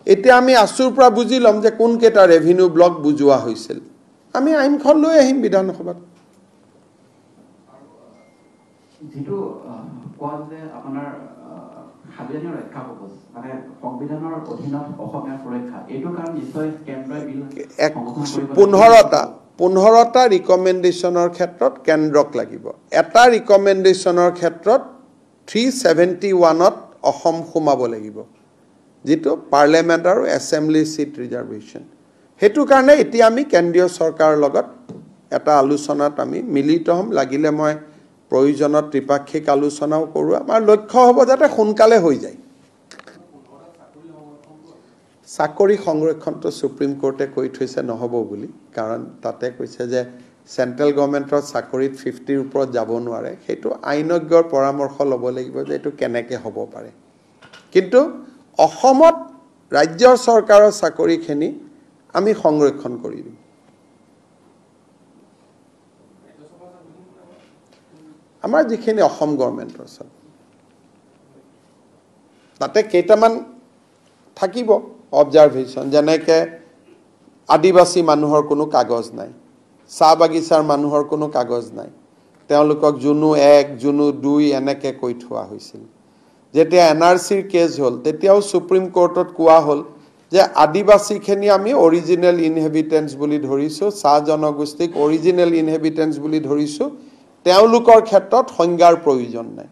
A: এতিয়া আমি আছুৰ পৰা বুজি ল'ম যে কোনকেইটা ৰেভিনিউ ব্লক বুজোৱা হৈছিল। আমি আইনখন লৈ আহিম বিধানসভাত।
B: যিটো কোৱা যে আপোনাৰ সাংবিধানিক ৰক্ষা কৱচ, মানে সংবিধানৰ অধীনত অসমীয়াৰ সুৰক্ষা, এইটো কাৰণ নিশ্চয় কেন্দ্ৰই বিল
A: 15টা ৰিকমেণ্ডেশ্যনৰ ক্ষেত্ৰত কেন্দ্ৰক লাগিব। এটা ৰিকমেণ্ডেশ্যনৰ ক্ষেত্ৰত 371ত অসম সোমাব লাগিব, যিটো পাৰ্লিয়ামেণ্ট আৰু এছেম্বলি ছিট ৰিজাৰ্ভেশ্যন। সেইটো কাৰণে এতিয়া আমি কেন্দ্ৰীয় চৰকাৰৰ লগত এটা আলোচনাত আমি মিলিত হ'ম। লাগিলে মই প্ৰয়োজনত ত্ৰিপাক্ষিক আলোচনাও কৰোঁ। আমাৰ লক্ষ্য হ'ব যাতে সোনকালে হৈ যায়। চাকৰি সংৰক্ষণটো সুপ্ৰিম কোৰ্টে কৈ থৈছে নহ'ব বুলি, কাৰণ তাতে কৈছে যে চেণ্ট্ৰেল গভৰ্ণমেণ্টৰ চাকৰিত 50ৰ ওপৰত যাব নোৱাৰে। সেইটো আইনজ্ঞৰ পৰামৰ্শ ল'ব লাগিব যে এইটো কেনেকৈ হ'ব পাৰে। কিন্তু অসমত ৰাজ্য চৰকাৰৰ চাকৰিখিনি আমি সংৰক্ষণ কৰি দিম। আমাৰ যিখিনি অসম গভৰ্ণমেণ্টৰ চাকৰি, তাতে কেইটামান থাকিব অবজাৰভেশ্যন, যেনেকৈ আদিবাসী মানুহৰ কোনো কাগজ নাই, চাহ বাগিচাৰ মানুহৰ কোনো কাগজ নাই, তেওঁলোকক জুনু 1 জুনু 2 এনেকৈ কৈ থোৱা হৈছিল। যেতিয়া এন আৰ চিৰ কেছ হ'ল তেতিয়াও সুপ্ৰিম কোৰ্টত কোৱা হ'ল যে আদিবাসীখিনি আমি অৰিজিনেল ইনহেবিটেণ্টছ বুলি ধৰিছোঁ, চাহ জনগোষ্ঠীক অৰিজিনেল ইনহেবিটেণ্টছ বুলি ধৰিছোঁ, তেওঁলোকৰ ক্ষেত্ৰত সংজ্ঞাৰ প্ৰয়োজন নাই।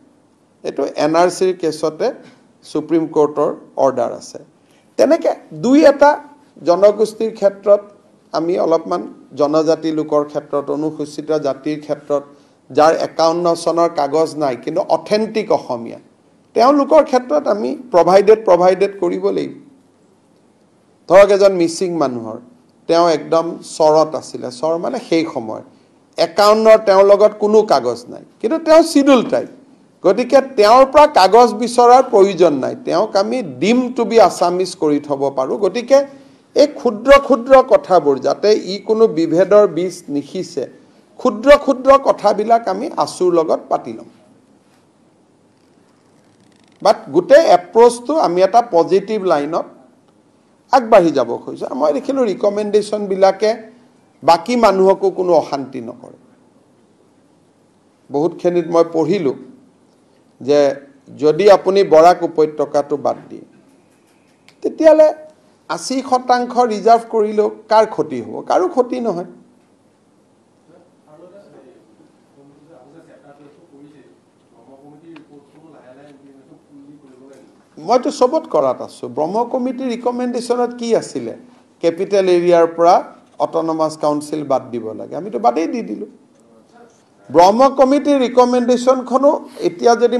A: এইটো এন আৰ চিৰ কেছতে সুপ্ৰিম কোৰ্টৰ অৰ্ডাৰ আছে। তেনেকৈ দুই এটা জনগোষ্ঠীৰ ক্ষেত্ৰত আমি অলপমান জনজাতি লোকৰ ক্ষেত্ৰত, অনুসূচিত জাতিৰ ক্ষেত্ৰত, যাৰ 51 চনৰ কাগজ নাই কিন্তু অথেণ্টিক অসমীয়া, তেওঁলোকৰ ক্ষেত্ৰত আমি প্ৰভাইডেড কৰিব লাগিব। ধৰক এজন মিচিং মানুহৰ, তেওঁ একদম চৰত আছিলে, চৰ মানে সেই সময় 51ৰ তেওঁৰ লগত কোনো কাগজ নাই, কিন্তু তেওঁ চিডুল ট্ৰাইব, গতিকে তেওঁৰ পৰা কাগজ বিচৰাৰ প্ৰয়োজন নাই, তেওঁক আমি ডিম টু বি আছামিজ কৰি থ'ব পাৰোঁ। গতিকে এই ক্ষুদ্ৰ ক্ষুদ্ৰ কথাবোৰ যাতে ই কোনো বিভেদৰ বীজ নিসিঁচে, ক্ষুদ্ৰ ক্ষুদ্ৰ কথাবিলাক আমি আছুৰ লগত পাতি ল'ম। বাট গোটেই এপ্ৰ'চটো আমি এটা পজিটিভ লাইনত আগবাঢ়ি যাব খুজিছোঁ। মই দেখিলোঁ ৰিকমেণ্ডেশ্যনবিলাকে বাকী মানুহকো কোনো অশান্তি নকৰে। বহুতখিনিত মই পঢ়িলোঁ যে যদি আপুনি বৰাক উপত্যকাটো বাদ দিয়ে তেতিয়াহ'লে 80% ৰিজাৰ্ভ কৰিলেও কাৰ ক্ষতি হ'ব? কাৰো ক্ষতি নহয়। মইতো চবত কৰাত আছোঁ। ব্ৰহ্ম কমিটিৰ ৰিকমেণ্ডেশ্যনত কি আছিলে? কেপিটেল এৰিয়াৰ পৰা অট'নমাছ কাউন্সিল বাদ দিব লাগে, আমিতো বাদেই দি দিলোঁ। ব্ৰহ্ম কমিটিৰ ৰিকমেণ্ডেশ্যনখনো এতিয়া যদি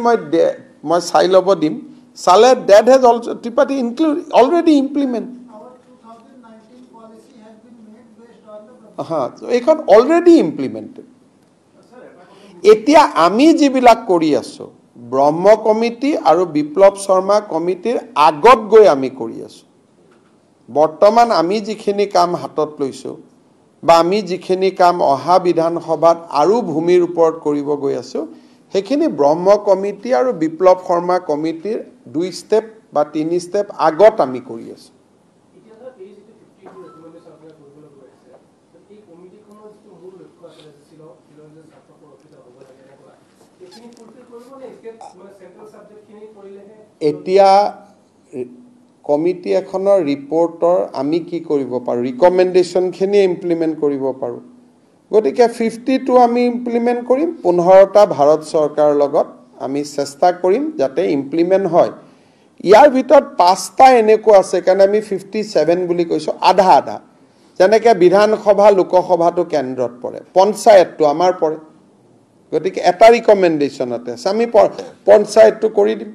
A: মই চাই ল'ব দিম, চালে that has also Tripathi include already implement. হা, এইখন অলৰেডি ইমপ্লিমেণ্টেড। এতিয়া আমি যিবিলাক কৰি আছোঁ, ব্ৰহ্ম কমিটি আৰু বিপ্লৱ শৰ্মা কমিটিৰ আগত গৈ আমি কৰি আছোঁ। বৰ্তমান আমি যিখিনি কাম হাতত লৈছোঁ বা আমি যিখিনি কাম অহা বিধানসভাত আৰু ভূমিৰ ওপৰত কৰিব গৈ আছোঁ, সেইখিনি ব্ৰহ্ম কমিটি আৰু বিপ্লৱ শৰ্মা কমিটিৰ 2 ষ্টেপ বা 3 ষ্টেপ আগত আমি কৰি আছোঁ। এতিয়া কমিটি এখনৰ ৰিপৰ্টৰ আমি কি কৰিব পাৰোঁ? ৰিকমেণ্ডেশ্যনখিনি ইমপ্লিমেণ্ট কৰিব পাৰোঁ। গতিকে 52 আমি ইমপ্লিমেণ্ট কৰিম, 15টা ভাৰত চৰকাৰৰ লগত আমি চেষ্টা কৰিম যাতে ইমপ্লিমেণ্ট হয়। ইয়াৰ ভিতৰত 5টা এনেকুৱা আছে, কাৰণে আমি 57 বুলি কৈছোঁ, আধা আধা। যেনেকৈ বিধানসভা লোকসভাটো কেন্দ্ৰত পৰে, পঞ্চায়তটো আমাৰ পৰে, গতিকে এটা ৰিকমেণ্ডেশ্যনতে আছে, আমি পঞ্চায়তটো কৰি দিম।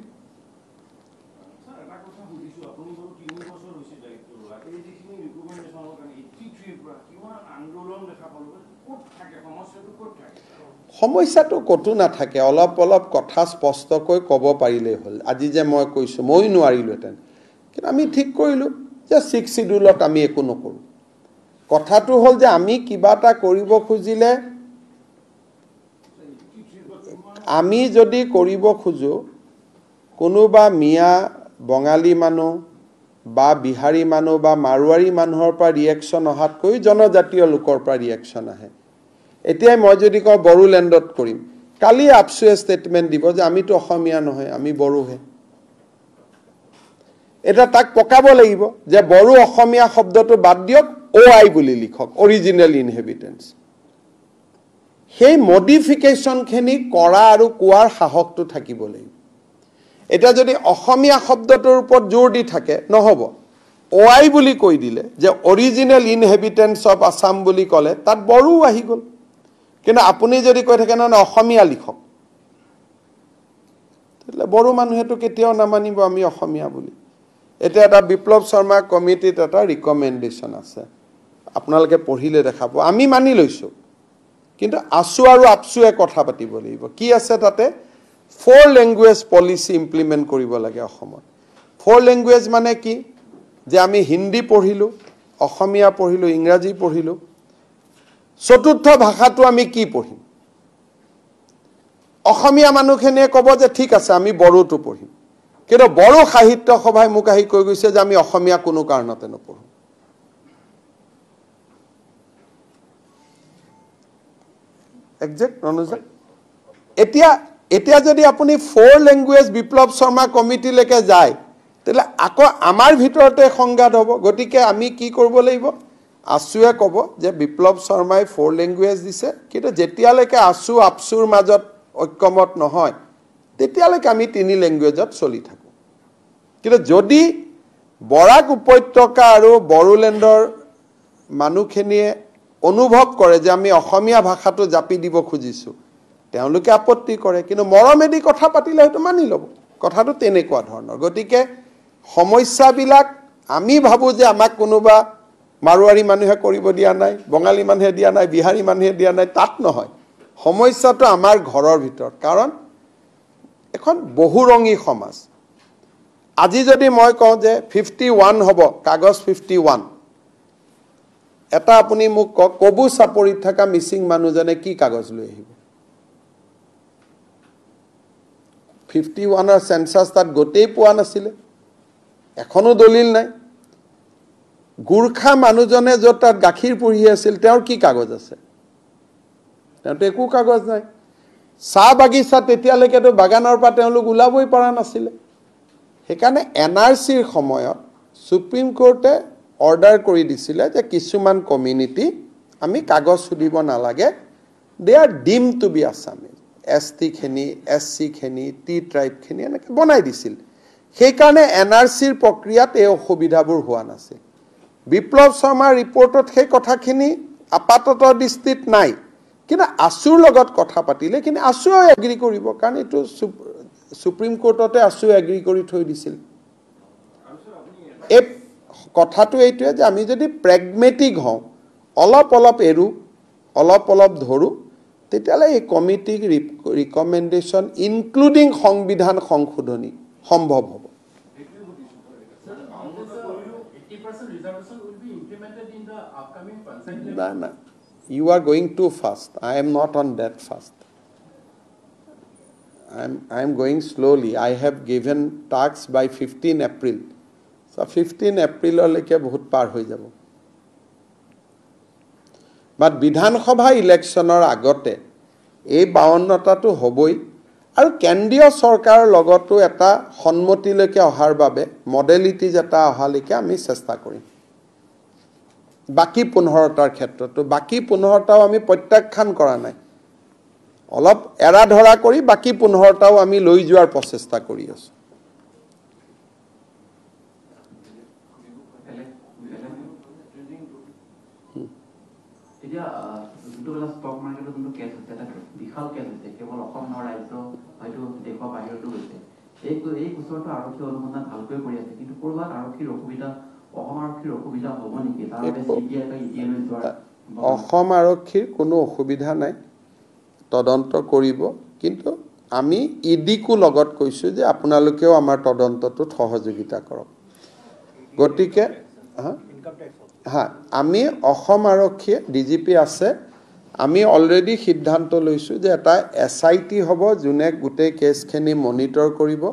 A: সমস্যাটো ক'তো নাথাকে, অলপ অলপ কথা স্পষ্টকৈ ক'ব পাৰিলেই হ'ল। আজি যে মই কৈছোঁ, ময়ো নোৱাৰিলোহেঁতেন, কিন্তু আমি ঠিক কৰিলোঁ যে 6 চিডিউলত আমি একো নকৰোঁ। কথাটো হ'ল যে আমি কিবা এটা কৰিব খুজিলে, আমি যদি কৰিব খোজোঁ, কোনোবা মিয়া বঙালী মানুহ বা বিহাৰী মানুহ বা মাৰোৱাৰী মানুহৰ পৰা ৰিয়েকশ্যন অহাতকৈ জনজাতীয় লোকৰ পৰা ৰিয়েকশ্যন আহে। এতিয়াই মই যদি কওঁ বড়োলেণ্ডত কৰিম, কালি আপচুৱে ষ্টেটমেণ্ট দিব যে আমিতো অসমীয়া নহয়, আমি বড়োহে। এতিয়া তাক পকাব লাগিব যে বড়ো অসমীয়া শব্দটো বাদ দিয়ক, অ' আই বুলি লিখক, অৰিজিনেল ইনহেবিটেণ্টছ। সেই মডিফিকেশ্যনখিনি কৰা আৰু কোৱাৰ সাহসটো থাকিব লাগিব। এতিয়া যদি অসমীয়া শব্দটোৰ ওপৰত জোৰ দি থাকে নহ'ব। অ' আই বুলি কৈ দিলে যে অৰিজিনেল ইনহেবিটেণ্টছ অফ আছাম বুলি ক'লে তাত বড়োও আহি গ'ল। কিন্তু আপুনি যদি কৈ থাকে নহয় অসমীয়া লিখক, তেতিয়াহ'লে বড়ো মানুহেতো কেতিয়াও নামানিব আমি অসমীয়া বুলি। এতিয়া এটা বিপ্লৱ শৰ্মা কমিটিত এটা ৰিকমেণ্ডেশ্যন আছে, আপোনালোকে পঢ়িলে দেখাব, আমি মানি লৈছোঁ, কিন্তু আছু আৰু আপচুৱে কথা পাতিব লাগিব। কি আছে তাতে? 4 লেংগুৱেজ পলিচি ইমপ্লিমেণ্ট কৰিব লাগে অসমত। 4 লেংগুৱেজ মানে কি? যে আমি হিন্দী পঢ়িলোঁ, অসমীয়া পঢ়িলোঁ, ইংৰাজী পঢ়িলোঁ, চতুৰ্থ ভাষাটো আমি কি পঢ়িম? অসমীয়া মানুহখিনিয়ে ক'ব যে ঠিক আছে আমি বড়োটো পঢ়িম, কিন্তু বড়ো সাহিত্য সভাই মোক আহি কৈ গৈছে যে আমি অসমীয়া কোনো কাৰণতে নপঢ়োঁ। একজেক্ট ৰণোজা। এতিয়া যদি আপুনি 4 লেংগুৱেজ বিপ্লৱ শৰ্মা কমিটিলৈকে যায়, তেতিয়াহ'লে আকৌ আমাৰ ভিতৰতে সংঘাত হ'ব। গতিকে আমি কি কৰিব লাগিব? আছুৱে ক'ব যে বিপ্লৱ শৰ্মাই 4 লেংগুৱেজ দিছে, কিন্তু যেতিয়ালৈকে আছু আপচুৰ মাজত ঐক্যমত নহয় তেতিয়ালৈকে আমি 3 লেংগুৱেজত চলি থাকোঁ। কিন্তু যদি বৰাক উপত্যকা আৰু বড়োলেণ্ডৰ মানুহখিনিয়ে অনুভৱ কৰে যে আমি অসমীয়া ভাষাটো জাপি দিব খুজিছোঁ, তেওঁলোকে আপত্তি কৰে, কিন্তু মৰমেদি কথা পাতিলে হয়তো মানি ল'ব। কথাটো তেনেকুৱা ধৰণৰ। গতিকে সমস্যাবিলাক আমি ভাবোঁ যে আমাক কোনোবা মাৰোৱাৰী মানুহে কৰিব দিয়া নাই, বঙালী মানুহে দিয়া নাই, বিহাৰী মানুহে দিয়া নাই, তাত নহয়। সমস্যাটো আমাৰ ঘৰৰ ভিতৰত, কাৰণ এখন বহুৰঙী সমাজ। আজি যদি মই কওঁ যে 51 হ'ব, কাগজ 51, এটা আপুনি মোক কওক, কবু চাপৰিত থকা মিচিং মানুহজনে কি কাগজ লৈ আহিব? 51ৰ চেঞ্চাছ তাত গোটেই পোৱা নাছিলে, এখনো দলিল নাই। গোৰ্খা মানুহজনে য'ত তাত গাখীৰ পুহি আছিল, তেওঁৰ কি কাগজ আছে? তেওঁতো একো কাগজ নাই। চাহ বাগিচা তেতিয়ালৈকেতো বাগানৰ পৰা তেওঁলোক ওলাবই পৰা নাছিলে। সেইকাৰণে এন আৰ চিৰ সময়ত সুপ্ৰিম কোৰ্টে অৰ্ডাৰ কৰি দিছিলে যে কিছুমান কমিউনিটি আমি কাগজ সুধিব নালাগে, they are deemed to be Assamese. S টিখিনি, S চিখিনি, T ট্ৰাইবখিনি এনেকৈ বনাই দিছিল। সেইকাৰণে এন আৰ চিৰ প্ৰক্ৰিয়াত এই অসুবিধাবোৰ হোৱা নাছিল। বিপ্লৱ শৰ্মাৰ ৰিপৰ্টত সেই কথাখিনি আপাতত দৃষ্টিত নাই, কিন্তু আছুৰ লগত কথা পাতিলে কিন্তু আছুৱেও এগ্ৰি কৰিব, কাৰণ এইটো সুপ্ৰিম কোৰ্টতে আছু এগ্ৰি কৰি থৈ দিছিল। এই কথাটো এইটোৱে যে আমি যদি প্ৰেগমেটিক হওঁ, অলপ অলপ এৰোঁ, অলপ অলপ ধৰোঁ, তেতিয়াহ'লে এই কমিটিক ৰিকমেণ্ডেশ্যন ইনক্লুডিং সংবিধান সংশোধনী সম্ভৱ হ'ব। না, you are going too fast. I am not on that fast. I am going slowly. I have given task by 15 April. So 15 এপ্ৰিললৈকে বহুত পাৰ হৈ যাব। বাট বিধানসভা ইলেকশ্যনৰ আগতে এই 52টাটো হ'বই, আৰু কেন্দ্ৰীয় চৰকাৰৰ লগতো এটা সন্মতিলৈকে অহাৰ বাবে মডেলিটিজ এটা অহালৈকে আমি চেষ্টা কৰিম। বাকী 15টাৰ ক্ষেত্ৰতো, বাকী 15টাও আমি প্ৰত্যাখ্যান কৰা নাই, অলপ এৰা ধৰা কৰি বাকী 15টাও আমি লৈ যোৱাৰ প্ৰচেষ্টা কৰি আছোঁ।
B: এতিয়া যোনটো ষ্টক মাৰ্কেটৰ যোনটো কেছ হৈছে, এটা বিশাল কেছ হৈছে, কেৱল অসম নহয় ৰাজ্য হয়তো দেশৰ বাহিৰতো হৈছে। এই গোচৰটো আৰক্ষী অনুসন্ধান ভালকৈ কৰি আছে, কিন্তু ক'ৰবাত আৰক্ষীৰ অসুবিধা, অসম আৰক্ষীৰ অসুবিধা হ'ব নেকি? তাৰ বাবে চি বি আই বা ই ডি লৈ যোৱাৰ
A: অসম আৰক্ষীৰ কোনো অসুবিধা নাই, তদন্ত কৰিব, কিন্তু আমি ই ডিকো লগত কৈছোঁ যে আপোনালোকেও আমাৰ তদন্তটোত সহযোগিতা কৰক। গতিকে হা, আমি অসম আৰক্ষীয়ে, ডি জি পি আছে, আমি অলৰেডি সিদ্ধান্ত লৈছোঁ যে এটা এছ I T হ'ব যোনে গোটেই কেছখিনি মনিটৰ কৰিব।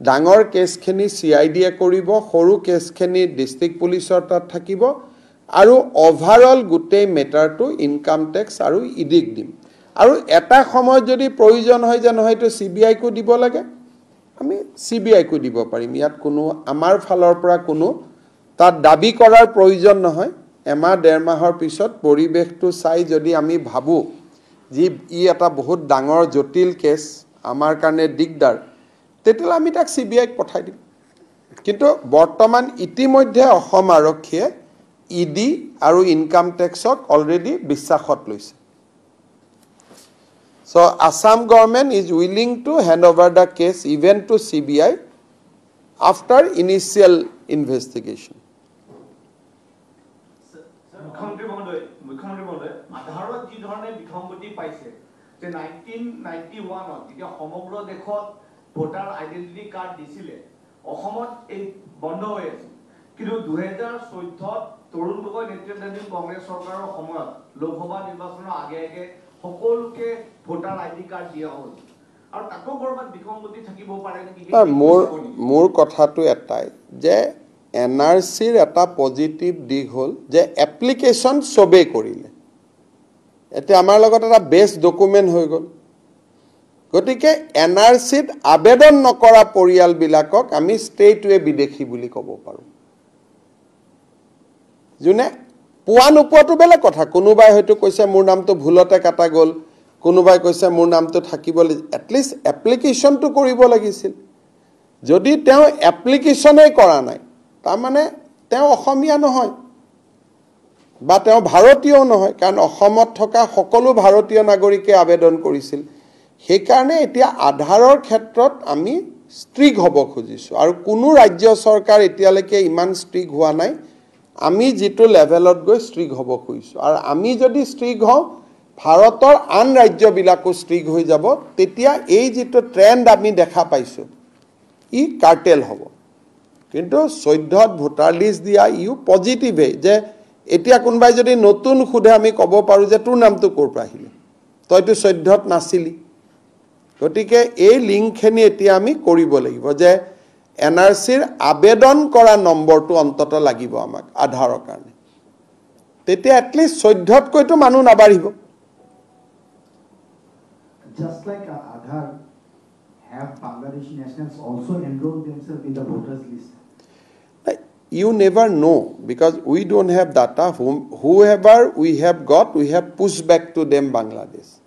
A: ডাঙৰ কেছখিনি চি I ডিয়ে কৰিব, সৰু কেছখিনি ডিষ্ট্ৰিক্ট পুলিচৰ তাত থাকিব, আৰু অভাৰঅল গোটেই মেটাৰটো ইনকাম টেক্স আৰু ই ডিক দিম। আৰু এটা সময়ত যদি প্ৰয়োজন হয় যে নহয় এইটো চি বি আইকো দিব লাগে, আমি চি বি আইকো দিব পাৰিম। ইয়াত কোনো আমাৰ ফালৰ পৰা কোনো তাত দাবী কৰাৰ প্ৰয়োজন নহয়। এমাহ ডেৰ মাহৰ পিছত পৰিৱেশটো চাই যদি আমি ভাবোঁ যি ই এটা বহুত ডাঙৰ জটিল কেছ, আমাৰ কাৰণে দিগদাৰ, তেতিয়াহ'লে আমি তাক চি বি আইক পঠাই দিম। কিন্তু বৰ্তমান ইতিমধ্যে অসম আৰক্ষীয়ে ই ডি আৰু ইনকাম টেক্সক অলৰেডি বিশ্বাসত লৈছে। So Assam government is willing to hand over the case even to CBI after initial investigation.
C: মুখ্যমন্ত্ৰী মহোদয়, আধাৰত যি ধৰণে বিসংগতি পাইছে যে 1991ত যেতিয়া সমগ্ৰ দেশত ভোটাৰ আইডেণ্টিটি কাৰ্ড দিছিলে, অসমত এই বন্ধ হৈ আছিল, কিন্তু 2014ত তৰুণ গগৈ নেতৃত্বাধীন কংগ্ৰেছ চৰকাৰৰ সময়ত লোকসভা নিৰ্বাচনৰ আগে আগে সকলোকে ভোটাৰ আইডি কাৰ্ড দিয়া হ'ল, আৰু তাকো ক'ৰবাত বিসংগতি থাকিব পাৰে নেকি?
A: মোৰ কথাটো এটাই যে এন আৰ চিৰ এটা পজিটিভ দিশ হ'ল যে এপ্লিকেশ্যন চবেই কৰিলে, এতিয়া আমাৰ লগত এটা বেষ্ট ডকুমেণ্ট হৈ গ'ল। গতিকে এন আৰ চিত আবেদন নকৰা পৰিয়ালবিলাকক আমি ষ্টেটৱে বিদেশী বুলি ক'ব পাৰোঁ। যোনে পোৱা নোপোৱাটো বেলেগ কথা, কোনোবাই হয়তো কৈছে মোৰ নামটো ভুলতে কাটা গ'ল, কোনোবাই কৈছে মোৰ নামটো থাকিব, এটলিষ্ট এপ্লিকেশ্যনটো কৰিব লাগিছিল। যদি তেওঁ এপ্লিকেশ্যনেই কৰা নাই, তাৰমানে তেওঁ অসমীয়া নহয় বা তেওঁ ভাৰতীয়ও নহয়, কাৰণ অসমত থকা সকলো ভাৰতীয় নাগৰিকে আবেদন কৰিছিল। সেইকাৰণে এতিয়া আধাৰৰ ক্ষেত্ৰত আমি ষ্ট্ৰিক্ট হ'ব খুজিছোঁ, আৰু কোনো ৰাজ্য চৰকাৰ এতিয়ালৈকে ইমান ষ্ট্ৰিক্ট হোৱা নাই। আমি যিটো লেভেলত গৈ ষ্ট্ৰিক্ট হ'ব খুজিছোঁ, আৰু আমি যদি ষ্ট্ৰিক্ট হওঁ, ভাৰতৰ আন ৰাজ্যবিলাকো ষ্ট্ৰিক্ট হৈ যাব। তেতিয়া এই যিটো ট্ৰেণ্ড আমি দেখা পাইছোঁ, ই কাৰ্টেল হ'ব। কিন্তু 14ত ভোটাৰ লিষ্ট দিয়া ইও পজিটিভেই, যে এতিয়া কোনোবাই যদি নতুন সোধে আমি ক'ব পাৰোঁ যে তোৰ নামটো ক'ৰ পৰা আহিলে, তইতো 14ত নাছিলি। গতিকে এই লিংকখিনি এতিয়া আমি কৰিব লাগিব যে এন আৰ চিৰ আবেদন কৰা নম্বৰটো অন্ততঃ লাগিব আমাক আধাৰৰ কাৰণে, তেতিয়া এটলিষ্ট 14তকৈতো মানুহ নাবাঢ়িব।
D: Just like Aadhaar, have Bangladeshi nationals also enrolled themselves in the voters list?
A: You never know, because we don't have data. Whoever we have got, we have pushed back to them Bangladesh.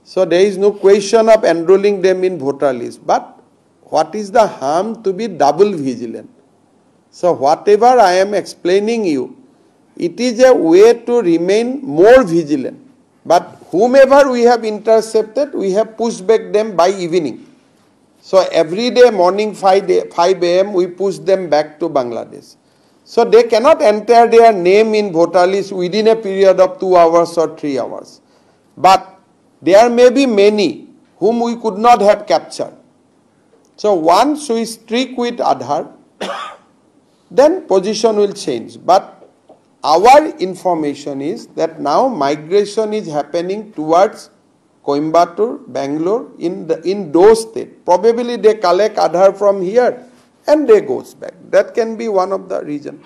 A: So there is no question of enrolling them in voter list. But what is the harm to be double vigilant? So whatever I am explaining you, it is a way to remain more vigilant. But whomever we have intercepted, we have pushed back them by evening. So every day morning 5 a.m. we push them back to Bangladesh. So they cannot enter their name in voter list within a period of 2 hours or 3 hours. But there may be many whom we could not have captured. So once we stick with Aadhaar, then position will change. But our information is that now migration is happening towards Coimbatore, Bangalore, in those states. Probably they collect Aadhaar from here and they goes back. That can be one of the reason.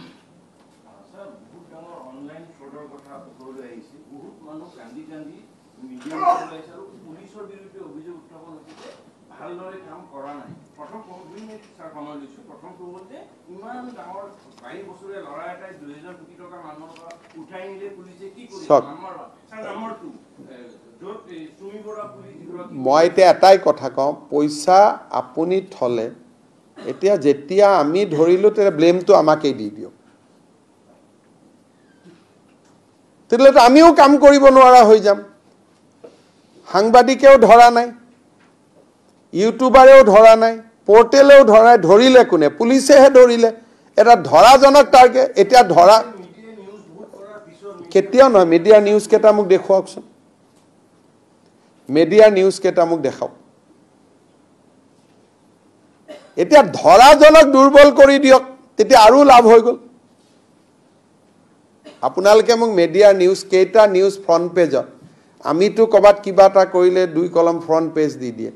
E: Sir, বহুত ডাঙৰ online ফ্ৰডৰ কথা পোহৰলৈ আহিছে। বহুত মানুহ কান্দি কান্দি মিডিয়াত ওলাইছে আৰু পুলিচৰ বিৰুদ্ধে অভিযোগ উত্থাপন হৈছে যে ভালদৰে কাম কৰা নাই। প্ৰথম 2 মিনিট ছাৰ সময় লৈছোঁ। প্ৰথমটো হ'ল যে ইমান ডাঙৰ 22 বছৰীয়া ল'ৰা এটাই 2000 কোটি টকা মানুহৰ পৰা উঠাই নিলে পুলিচে কি কৰিছে?
A: চাওক।
E: নাম্বাৰ 1। ছাৰ, নাম্বাৰ 2, য'ত এই চুমি বৰা পুলিচ যিগৰাকী
A: মই এতিয়া এটাই কথা কওঁ, পইচা আপুনি থলে, এতিয়া যেতিয়া আমি ধৰিলোঁ তেতিয়া ব্লেমটো আমাকেই দি দিয়ক, তেতিয়াহ'লেতো আমিও কাম কৰিব নোৱাৰা হৈ যাম। সাংবাদিকেও ধৰা নাই, ইউটিউবাৰেও ধৰা নাই, পৰ্টেলেও ধৰা নাই, ধৰিলে কোনে? পুলিচেহে ধৰিলে। এটা ধৰাজনক টাৰ্গেট, এতিয়া ধৰা কেতিয়াও নহয়। মিডিয়াৰ নিউজ কেইটা মোক দেখুৱাওকচোন, মিডিয়াৰ নিউজ কেইটা মোক দেখাওক। এতিয়া ধৰাজনক দুৰ্বল কৰি দিয়ক, তেতিয়া আৰু লাভ হৈ গ'ল। আপোনালোকে মোক মিডিয়াৰ নিউজ কেইটা নিউজ ফ্ৰণ্ট পেজত, আমিতো ক'ৰবাত কিবা এটা কৰিলে 2 কলম ফ্ৰণ্ট পেজ দি দিয়ে,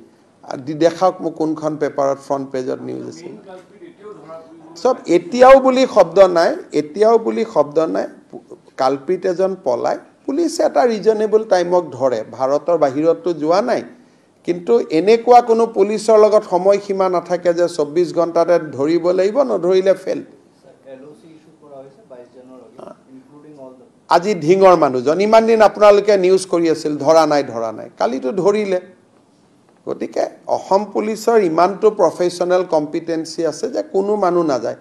A: দি দেখাওক মোক কোনখন পেপাৰত ফ্ৰণ্ট পেজত নিউজ আছে। চব এতিয়াও বুলি শব্দ নাই, এতিয়াও বুলি শব্দ নাই। কালপ্ৰিট এজন পলাই পুলিচে এটা ৰিজনেবল টাইমক ধৰে, ভাৰতৰ বাহিৰততো যোৱা নাই। কিন্তু এনেকুৱা কোনো পুলিচৰ লগত সময়সীমা নাথাকে যে 24 ঘণ্টাতে ধৰিব লাগিব, নধৰিলে ফেল। আজি ঢিঙৰ মানুহজন ইমান দিন আপোনালোকে নিউজ কৰি আছিল, ধৰা নাই ধৰা নাই, কালিতো ধৰিলে। গতিকে অসম পুলিচৰ ইমানটো প্ৰফেশ্যনেল কম্পিটেঞ্চি আছে যে কোনো মানুহ নাযায়।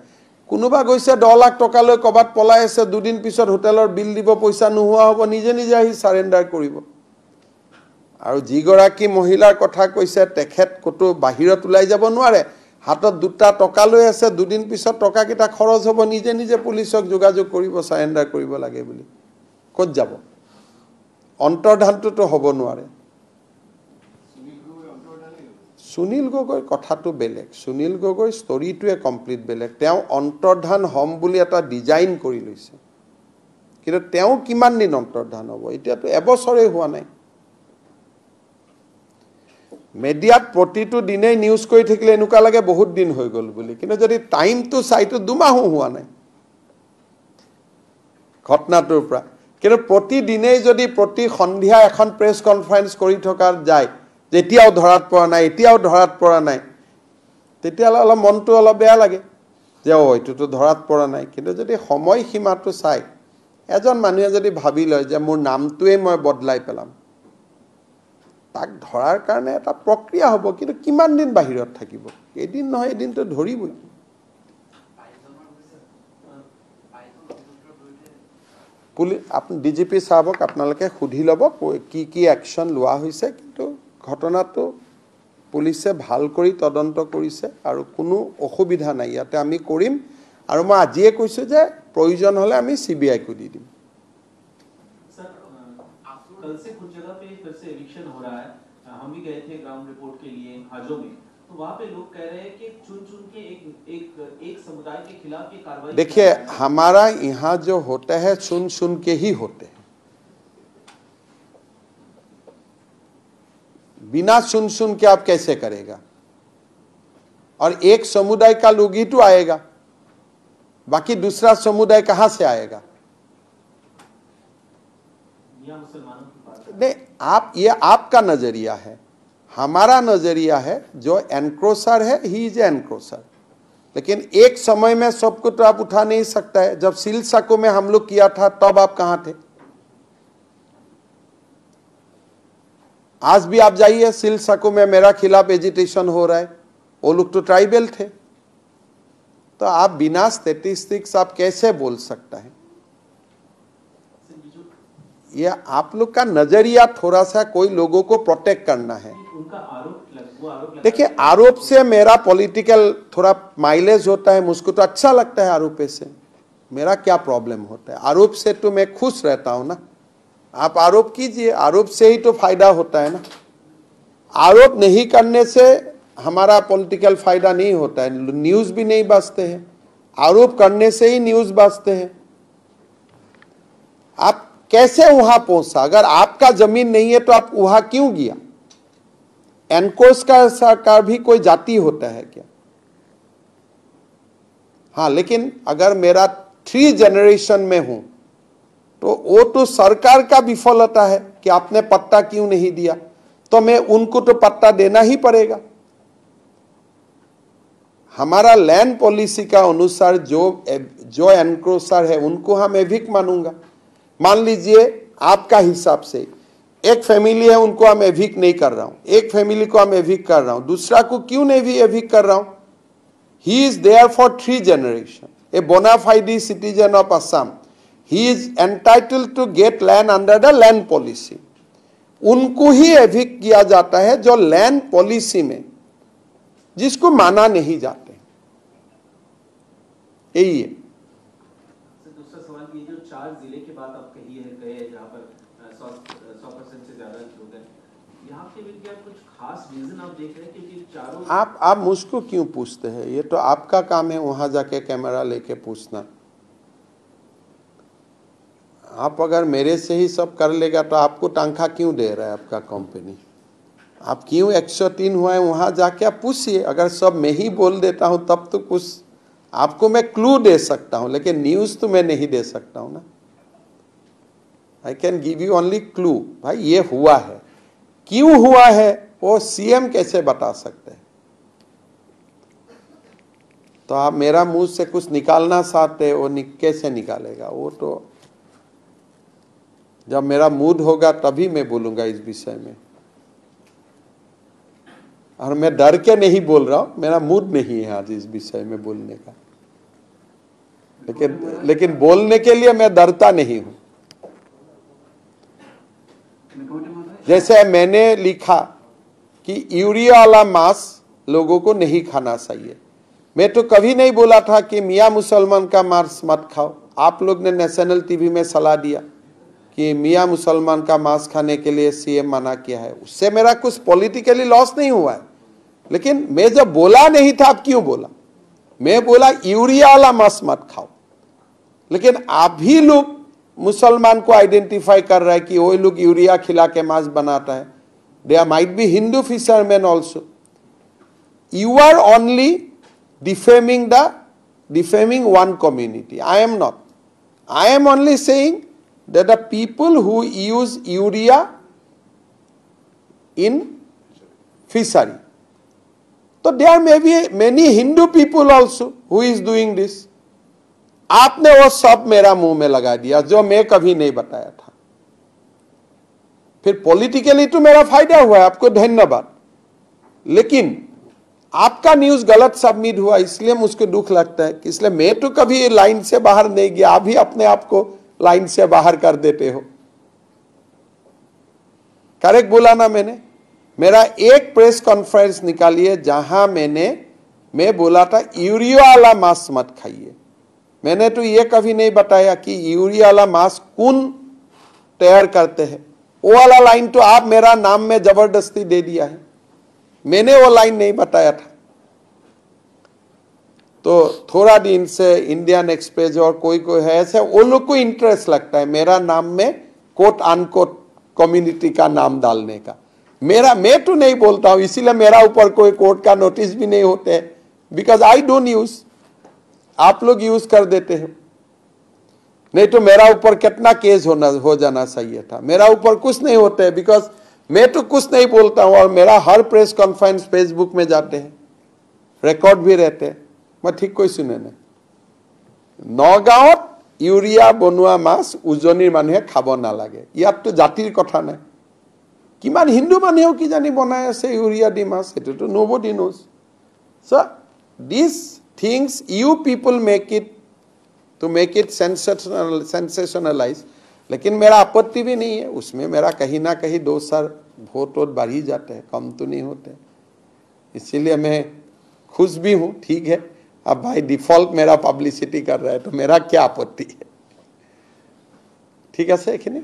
A: কোনোবা গৈছে 10 লাখ টকা লৈ ক'ৰবাত পলাই আছে, দুদিন পিছত হোটেলৰ বিল দিব পইচা নোহোৱা হ'ব, নিজে নিজে আহি চাৰেণ্ডাৰ কৰিব। আৰু যিগৰাকী মহিলাৰ কথা কৈছে তেখেত ক'তো বাহিৰত ওলাই যাব নোৱাৰে, হাতত 2টা টকা লৈ আছে, দুদিন পিছত টকাকেইটা খৰচ হ'ব, নিজে নিজে পুলিচক যোগাযোগ কৰিব, চাৰেণ্ডাৰ কৰিব লাগে বুলি। ক'ত যাব? অন্তৰ্ধানটোতো হ'ব নোৱাৰে। সুনীল গগৈৰ কথাটো বেলেগ, সুনীল গগৈৰ ষ্টৰিটোৱে কমপ্লিট বেলেগ। তেওঁ অন্তৰ্ধান হ'ম বুলি এটা ডিজাইন কৰি লৈছে, কিন্তু তেওঁ কিমান দিন অন্তৰ্ধান হ'ব? এতিয়াতো এবছৰেই হোৱা নাই। মিডিয়াত প্ৰতিটো দিনেই নিউজ কৰি থাকিলে এনেকুৱা লাগে বহুত দিন হৈ গ'ল বুলি, কিন্তু যদি টাইমটো চাইতো 2 মাহো হোৱা নাই ঘটনাটোৰ পৰা। কিন্তু প্ৰতিদিনেই যদি প্ৰতি সন্ধিয়া এখন প্ৰেছ কনফাৰেঞ্চ কৰি থকা যায়, যেতিয়াও ধৰাত পৰা নাই, এতিয়াও ধৰাত পৰা নাই, তেতিয়াহ'লে অলপ মনটো অলপ বেয়া লাগে যে অ' এইটোতো ধৰাত পৰা নাই। কিন্তু যদি সময়সীমাটো চাই এজন মানুহে যদি ভাবি লয় যে মোৰ নামটোৱে মই বদলাই পেলাম, তাক ধৰাৰ কাৰণে এটা প্ৰক্ৰিয়া হ'ব, কিন্তু কিমান দিন বাহিৰত থাকিব? এদিন নহয় এদিনতো ধৰিবই। ডি জি পি চাহাবক আপোনালোকে সুধি ল'ব কি কি একশ্যন লোৱা হৈছে, কিন্তু ঘটনাটো পুলিচে ভাল কৰি তদন্ত কৰিছে আৰু কোনো অসুবিধা নাই, ইয়াতে আমি কৰিম। আৰু মই আজিয়ে কৈছোঁ যে প্ৰয়োজন হ'লে আমি চি বি আইকো দি দিম।
F: कल से कुछ जगह पे फिर से एविक्शन हो रहा है। हम भी गए थे ग्राउंड रिपोर्ट के लिए हाजो में, तो वहाँ पे लोग कह रहे हैं कि चुन चुन के एक एक एक समुदाय के खिलाफ ये कार्रवाई।
A: देखिए, हमारा यहाँ जो होता है सुन सुन के ही होते हैं, बिना सुन सुन के आप कैसे करेगा? और एक समुदाय का लोग ही तो आएगा, बाकी दूसरा समुदाय कहाँ से आएगा? नहीं, आप ये आपका नजरिया है, हमारा नजरिया है जो एनक्रोसर है he is encroacher. लेकिन एक समय में सबको तो आप उठा नहीं सकता है। जब सिलसाको में हम लोग किया था तब आप कहाँ थे? आज भी आप जाइए सिलसाको में मेरा खिलाफ एजिटेशन हो रहा है, वो लोग तो ट्राइबल थे। तो आप बिना स्टेटिस्टिक्स आप कैसे बोल सकता है? ये आप लोग का नजरिया थोड़ा सा कोई लोगों को प्रोटेक्ट करना है।
F: उनका आरोप,
A: देखिए आरोप से मेरा पॉलिटिकल थोड़ा माइलेज होता है, मुझको तो अच्छा लगता है आरोप से, मेरा क्या प्रॉब्लम होता है? आरोप से तो मैं खुश रहता हूँ ना। आप आरोप कीजिए, आरोप से ही तो फायदा होता है ना। आरोप नहीं करने से हमारा पॉलिटिकल फायदा नहीं होता है, न्यूज़ भी नहीं बचते हैं। आरोप करने से ही न्यूज़ बचते हैं। आप कैसे वहां पहुंचा? अगर आपका जमीन नहीं है तो आप वहां क्यों गया? एनकोस का सरकार भी कोई जाति होता है क्या? हाँ, लेकिन अगर मेरा 3 जनरेशन में हूं तो वो तो सरकार का विफलता है कि आपने पट्टा क्यों नहीं दिया, तो मैं उनको तो पट्टा देना ही पड़ेगा। हमारा लैंड पॉलिसी का अनुसार जो जो एनक्रोसर है उनको हम एविक मानूंगा। मान लीजिए आपका हिसाब से एक फैमिली है, उनको हम एविक नहीं कर रहा हूं, एक फैमिली को हम एविक कर रहा हूं, दूसरा को क्यों नहीं भी एविक कर रहा हूं? He is there for 3 generation, a bonafide citizen of Assam, he is entitled to get land under the land policy. उनको ही एविक किया जाता है जो लैंड पॉलिसी में जिसको माना नहीं जाते। यही है।
F: दूसरा सवाल, ये जो 4 जिले की बात आप कही है, गए जहाँ पर 100% से ज्यादा लोग हैं, यहाँ के भी क्या कुछ खास रीजन आप देख रहे हैं? क्योंकि चारों
A: आप मुझको क्यों पूछते हैं? ये तो आपका काम है वहां जाके कैमरा लेके पूछना। आप अगर मेरे से ही सब कर लेगा तो आपको तनख्वाह क्यों दे रहा है आपका कंपनी? आप क्यों 103 हुआ है वहाँ जाके आप पूछिए। अगर सब मैं ही बोल देता हूँ तब तो कुछ आपको मैं क्लू दे सकता हूँ, लेकिन न्यूज़ तो मैं नहीं दे सकता हूँ ना। I can give you only clue, भाई ये हुआ है, क्यों हुआ है वो सीएम कैसे बता सकते हैं? तो आप मेरा मुंह से कुछ निकालना चाहते वो कैसे निकालेगा? वो तो जब मेरा मूड होगा तभी मैं बोलूँगा इस विषय में। और मैं डर के नहीं बोल रहा हूँ, मेरा मूड नहीं है आज इस विषय में बोलने का, लेकिन लेकिन बोलने के लिए मैं डरता नहीं हूँ। जैसे मैंने लिखा कि यूरिया वाला मांस लोगों को नहीं खाना चाहिए, मैं तो कभी नहीं बोला था कि मियाँ मुसलमान का मांस मत खाओ। आप लोग ने नेशनल टीवी में सलाह दिया कि मियाँ मुसलमान का मांस खाने के लिए सीएम मना किया है, उससे मेरा कुछ पॉलिटिकली लॉस नहीं हुआ है। लेकिन मैं जब बोला नहीं था, आप क्यों बोला? मैं बोला यूरिया वाला मांस मत खाओ, लेकिन आप भी लोग मुसलमान को आइडेंटिफाई कर रहा है कि वो लोग यूरिया खिला के मांस बनाता है। There might be Hindu fisherman also. You are only defaming defaming one community. I am not. I am only saying that the people who use urea in fishery. So there may be many Hindu people also who is doing this. आपने वो सब मेरा मुंह में लगा दिया जो मैं कभी नहीं बताया था। फिर पॉलिटिकली तो मेरा फायदा हुआ है, आपको धन्यवाद, लेकिन आपका न्यूज गलत सबमिट हुआ, इसलिए मुझको दुख लगता है। इसलिए मैं तो कभी लाइन से बाहर नहीं गया, आप ही अपने आप को लाइन से बाहर कर देते हो। करेक्ट बोला ना मैंने? मेरा एक प्रेस कॉन्फ्रेंस निकालिए जहां मैं बोला था यूरिया वाला मांस मत खाइए। मैंने तो ये कभी नहीं बताया कि यूरिया वाला मांस कौन तैयार करते हैं। वो वाला लाइन तो आप मेरा नाम में जबरदस्ती दे दिया है, मैंने वो लाइन नहीं बताया था। तो थोड़ा दिन से इंडियन एक्सप्रेस और कोई कोई है ऐसे, वो लोग को इंटरेस्ट लगता है मेरा नाम में कोट अनकोट कम्युनिटी का नाम डालने का। मेरा मैं तो नहीं बोलता हूं, इसीलिए मेरा ऊपर कोई कोर्ट का नोटिस भी नहीं होते हैं, because I don't use, आप लोग यूज कर देते हो। नहीं तो मेरा ऊपर कितना केस होना हो जाना चाहिए था। मेरा ऊपर कुछ नहीं होता है, because मैं तो कुछ नहीं बोलता हूँ और मेरा हर प्रेस कॉन्फ्रेंस फेसबुक में जाते हैं, रिकॉर्ड भी रहते हैं। মই ঠিক কৈছো নে নাই? নগাঁৱত ইউৰিয়া বনোৱা মাছ উজনিৰ মানুহে খাব নালাগে, ইয়াততো জাতিৰ কথা নাই। কিমান হিন্দু মানুহেও কিজানি বনাই আছে ইউৰিয়া দি মাছ, সেইটোতো nobody knows. So these things you people make it to make it sensationalize, लेकिन मेरा आपत्ति भी नहीं है उसमें। मेरा कहीं ना कहीं दो सर वोट वोट बढ़ ही जाते हैं, कम तो नहीं होते, इसीलिए मैं खुश भी हूँ। ठीक है, अब भाई डिफॉल्ट मेरा पब्लिसिटी कर रहा है तो मेरा क्या आपत्ति है। ठीक है, এইখিনি।